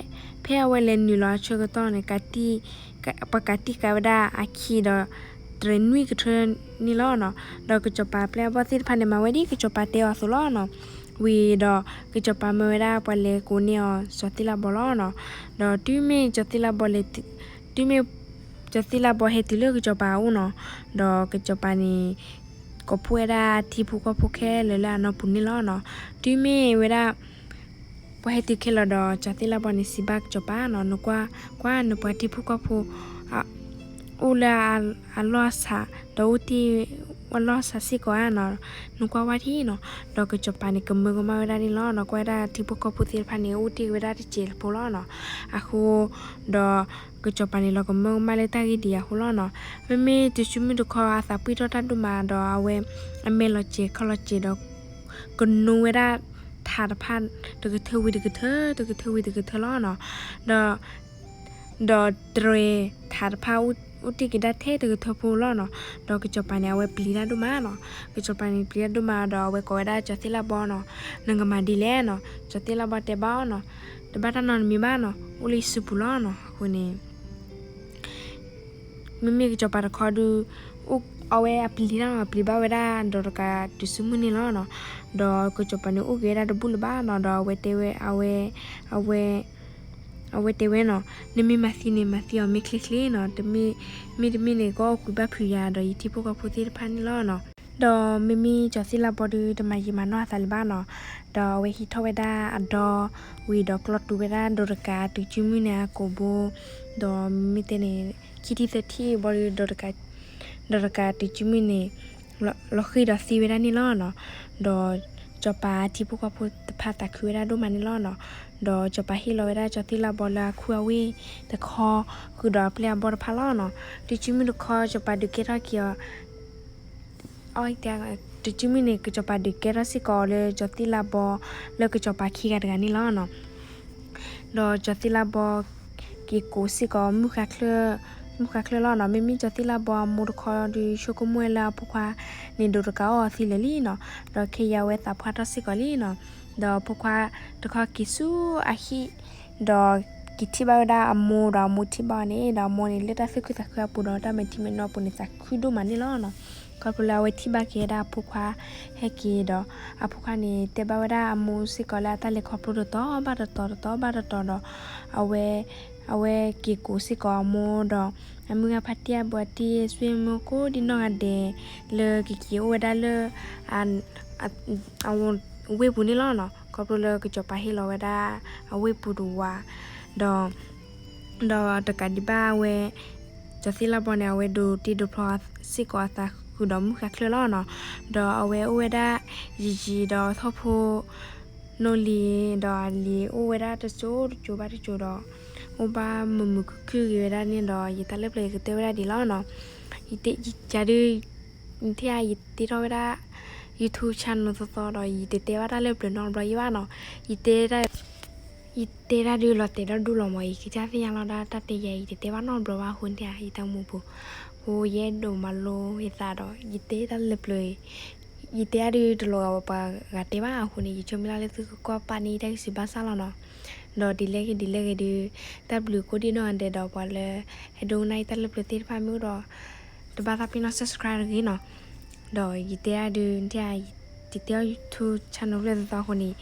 ဖဲအဝဲလဲၤနုာ်လီၤအဆၢကတီၢ်န့ၣ် ပှၤကးတံၢ်ကးဝဲဒၣ်အခံဒီး တြဲၤနွံကထၢန့ၣ်လီၤနီၤ. ဒီးကစီၤပၤပျဲၢ်အဘီၣ်သ့ၣ်တဖၣ်န့ၣ် မၤဝဲဒ်ကစီၤပၤတဲအီၤအသိးလီၤနီၤ. ဝံၤဒီး ကစီၤပၤမၢဝဲဒၣ်ပှၤလဲၤကိးန့ၢ်အီၤစီၤသ့ၣ်လးဘီၣ်လီၤနီၤ. ဒီးတုၤမ့ၢ်စီၤသ့ၣ်လးဘီၣ်လဲၤ, တုၤမ့ၢ်စီၤသ့ၣ်လးဘီၣ်ဟဲတုၤလၢကစီၤပၤအအိၣ်နီၤ, ဒီးကစီၤပၤန့ၣ် ကိးဖှိၣ်ဝဲဒၣ်ထံဖိကီၢ်ဖိခဲလၢာ်လၢအနီၢ်ပူၤန့ၣ်လီၤနီၤ. တုၤမ့ၢ်ဝဲဒၣ် ပှၤဟဲတုၤခဲလၢာ်ဒီး စီၤသ့ၣ်လးဘီၣ်န့ၣ် စံးဘၣ်ကစီၤပၤနီၤ, နကွၢ်, ကွၢ်နပှၤထံဖိကီၢ်ဖိ အိၣ်လၢအလီၢ်အဆး, ဒီးအိၣ်တ့ၢ်ဝဲလီၢ်ဆးစ့ၢ်ကီးဧါနီၤ, နကွၢ်ဝဲထံနီၤ. ဒီးကစီၤပၤန့ၣ် ကမၢကမၣ်ဝဲဒၣ်န့ၣ်လီၤနီၤ. ကွၢ်ဝဲဒၣ်ထံဖိကီၢ်ဖိသ့ၣ်တဖၣ်န့ၣ် အိၣ်တ့ၢ်ဝဲဒၣ်တစဲးဖိလီၤနီၤ. အဃိ ဒီး ကစီၤပၤန့ၣ် လီၤကမၢကမၣ်လၢတၢ်ဂ့ၢ်ဒ်အံၤအဃိလီၤနီၤ. မ့မ့ၢ်တုၤစုမုၢ်တခီ အသးပှံၢ်ထီၣ်တၢ်ဒိၣ်မးဒီး အဝဲ အမဲာ်လီၤစဲၤခီၣ်လီၤစဲၤဒီး ကနိဝဲဒၣ်ထးတဖၣ် တကထၢဝံၤတကထၢ တကထၢဝံၤတကထၢလီၤနီၤ. ဒီး ဒီးတြဲၤထးတဖၣ် အိၣ်တ့ၢ်က့ၤဒၣ်ထဲတကထၢဖိလီၤနီၤ. ဒီးကစီၤပၤန့ၣ် အဝဲပျံၤတၢ်ဒိၣ်မးနီၤ. ကစီၤပၤန့ၣ်ပျံၤတၢ်ဒိၣ်မးဒီး အဝဲကိးဝဲဒၣ်ကၠီၤသ့ၣ်လၣ်ဘီနီၤ, နကမၤဒ်လဲၣ်နီၤ. ကၠီၤသ့ၣ်လၣ်ဘီတဲဘၣ်အီၤနီၤ, တဘၣ်တၢ်နီတမံၤဘၣ်နီၤ, အိၣ်လၢယစုပူၤလီၤနီၤ. အဃိန့ၣ် မ့မ့ၢ်ကစီၤပၤတခီဒုး အဝဲအပျံၤတၢ်နီၤ, ပျံၤဘၣ်ဝဲဒၣ်ဒီးတကးတုၤစုမုၢ်န့ၣ်လီၤနီၤ. ဒီးကစီၤပၤန့ၣ်အိၣ်က့ၤဝဲဒၣ်တဘူၣ်လၢၤဘၣ်နီၤ. ဒီးအဝဲတဲဝဲ အဝဲ အဝဲ အဝဲတဲဝဲနီၤ, နမ့ၢ်မၤသံန့ၣ် မၤသံအီၤမ့ၢ်ချ့ချ့နီၤ, မ့တမ့ၢ်န့ၣ် ကအိၣ်ကွံာ်ဘၣ်ဖုးယၤဒီးယထံဖိကီၢ်ဖိသ့ၣ်တဖၣ်န့ၣ်လီၤနီၤ. ဒီးမ့မ့ၢ်ကၠီၤသ့ၣ်လၣ်ဘီဒုး တမၤယံာ်မၤနီၢ်အသးလၢၤဘၣ်နီၤ. ဒီးအဝဲဟံးထီၣ်ဝဲဒၣ်အဒီဝံၤဒီး ကျီတူာ်ဝဲဒၣ်ဒီးတကးတုၤစုမုၢ်န့ၣ်အကိာ်ဘိ, ဒီးမ့မ့ၢ်တဲန့ၣ် ခံထံၣ်သၢထံၣ်ဘီဒုး ဒီးတကးတုၤစုမုၢ်န့ၣ် လီၤဃံၤဒီးသံဝဲဒၣ်န့ၣ်လီၤနီၤ. ဒီးစီၤပၤထံဖိကီၢ်ဖိတဖၣ်သးခုဝဲဒၣ်ဒိၣ်မးန့ၣ်လီၤနီၤ. ဒီးစီၤပၤဟ့ၣ်လီၤဝဲဒၣ်ကၠီၤသ့ၣ်လၣ်ဘီလၢအခူအဝ့ၢ်တခီ ဃုာ်ဒီးအပျဲၢ်အဘီၣ်တဖၣ်လီၤနီၤ. တုၤစုမုၢ်တခီ စီၤပၤဒုးကဲထီၣ်က့ၤအီၤ အီ တုၤစုမုၢ်န့ၣ် ကစီၤပၤဒုးကဲထီၣ်စ့ၢ်ကီးအီၤလၢကၠီၤသ့ၣ်လၣ်ဘီ လၢကစီၤပၤခံဂၤတဂၤန့ၣ်လီၤနီၤ. ဒီးကၠီၤသ့ၣ်လၣ်ဘီ က့ၤကိးစ့ၢ်ကီး မုၢ်ဃါချၢလီၤနီၤ. မ့မ့ၢ်ကၠီၤသ့ၣ်လၣ်ဘီအမိၢ်တခီဒုး ဆိကမိၣ်ဝဲလၢအဖိခွါန့ၣ် ဒီးတကးအိၣ်အီၤသံလၢာ်လံနီၤ. ဒီးခဲအံၤအဝဲသးပှၢ်ထီၣ်စ့ၢ်ကီးလံနီၤ. ဒီးအဖိခွါတခီက့ၤဆူအဟံၣ် ဒီးက့ၤထံၣ်ဘၣ်ဝဲဒၣ်အမိၢ် ဒီးအမိၢ်ထံၣ်ဘၣ်အီၤန့ၣ် ဒီးအမိၢ်န့ၣ် လၢတၢ်သူၣ်ခုသးခုအပူၤဒီး တၢ်မဲာ်ထံမဲာ်နိအပူၤန့ၣ် သးခုဒိၣ်မးန့ၣ်လီၤနီၤ. ခီဖျိလၢအဝဲထံၣ်ဘၣ်က့ၤဝဲဒၣ်အဖိခွါဟဲက့ၤဒီး အဖိခွါန့ၣ် တဲဘၣ်ဝဲဒၣ်အမိၢ်စ့ၢ်ကီးလၢအတၢ်လဲၤခီဖျိတတီၤဘၣ်တတီၤ တတီၤဘၣ်တတီၤဒီး အဝဲ အဝဲက့ၤကိးစ့ၢ်ကီးအမိၢ်ဒီး အမုၢ်ဂၤဖါတံၢ်အဘီတံၢ် ဆွေမျိုး ကိးဒံနီၢ်ဂၤဒဲး လၢကက့ၤအိၣ်ဝဲဒၣ်လၢ အဝဲ ဝ့ၢ်ပူၤန့ၣ်လီၤနီၤ, ခီဖျိလၢကစီၤပၤဟ့ၣ်လီၤဝဲဒၣ်အဝ့ၢ်ပူၤတဝး, ဒီး ဒီးတကးဒံးဘၣ်ဝဲ ကၠီၤသ့ၣ်လါဘီန့ၣ် အဝဲဒိးတ့ဒိးဖျီစ့ၢ်ကီးအသးဃုာ်ဒီးမုၢ်ဃါချၢၣ်လီၤနီၤ, ဒီးအဝဲအိၣ်ဝဲဒၣ် ယံာ်ယံာ်ဒီးထီၣ်ဖိ နီၢ်လံၤ, ဒီးအလံၤအိၣ်ဝဲဒၣ်တစိၤတစိၤဘၣ်တစိၤဒီး အိၣ်ဘၣ်မုာ်မုာ်ခုၣ်ခုၣ်ဂ့ၤဝဲဒၣ်န့ၣ်ဒီး ယတၢ်လၢပျၢၤယကတဲဝဲဒၣ်ဒ်လီၤနီၤ. ယတဲယၤဒုး နထံၣ်ဧါ ယတ့ထီၣ်ဝဲဒၣ် YouTube channel သီသီဒီး ယတတဲဘၣ်တၢ်လၢပျၢၤနီတဘျီယဲဘၣ်နီၤ. ယတဲ ယတဲဒၣ်ဒုးလီၤတဲာ်ဒီဒူၣ်လီၤမး, ယကစၢ်သ့ၣ်ညါလီၤဒၣ်တၢ်တဲယၤ ယတတဲဘၣ်နီတဘျီဘၣ်အဃိန့ၣ်ဧါ, ယတၢ်မူပူၤ အဃိယအဲၣ်ဒိးမၤလိယသးဒီး ယတဲတၢ်လၢပျၢၤ ယတဲဒၣ်ဒုးတလီၤဂာ်ပှၤဂၤတဲဘၣ်အဃိန့ၣ် ယဆိကမိၣ်လၢသုကကွၢ်ပာ်န့ၢ်တၢ်ကစံးဘၣ်ဆၣ်လီၤနီၤ. ဒီးဒ်လဲၣ်ဂ့ၤဒ်လဲၣ်ဂ့ၤဒုး တၢ်ဘျုးကိးဒံၣ်နီၢ်ဂၤဒဲးဒီးပှၤလၢ ဟဲဒိကနၣ်အံၤတၢ်လၢပျၢၤသ့ၣ်တဖၣ်မ့ၢ်အိၣ်ဒီး တဘၣ်သးပ့ၤနီၣ် subscribe တဂ့ၤနီၤ. ဒီးယတဲဒၣ်ဒုး နထံၣ်ဧါ ယတဲအီၤ YouTube channel လၢသီသီအဃိန့ၣ်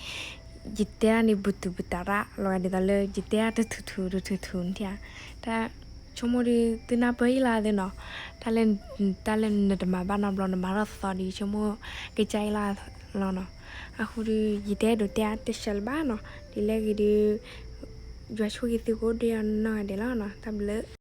ယတဲဒၣ်န့ၣ် ဘူးတူးဘူးတးရၣ်လီၤဂာ်ဒ်သိးလၢ ယတဲဒၣ်တထူၣ်ထူၣ်တထူၣ်ထူၣ်နထံၣ်ဧါ. တၢ်ဆိကမိၣ်ဒုး သုနၢ်ပၢၢ်ယလီၤသ့နီၤ, တၢ်လၢ တၢ်လၢနတမၤဘၣ်နီတဘျီ နမၤထီၣ်သီသီဒီး ယဆိကမိၣ်ကစၢ်ယလီၤနီၤ. အဃိဒုး ယတအဲၣ်ဒိးတဲအါတဲဆှးလၢၤဘၣ်နီၤ, ဒ်လဲၣ်ဂ့ၤဒုး ယွၤဆိၣ်ဂ့ၤသုကိးဒံၣ်နီၢ်ဂၤဒဲးလီၤနီၤ, တၢ်ဘျုး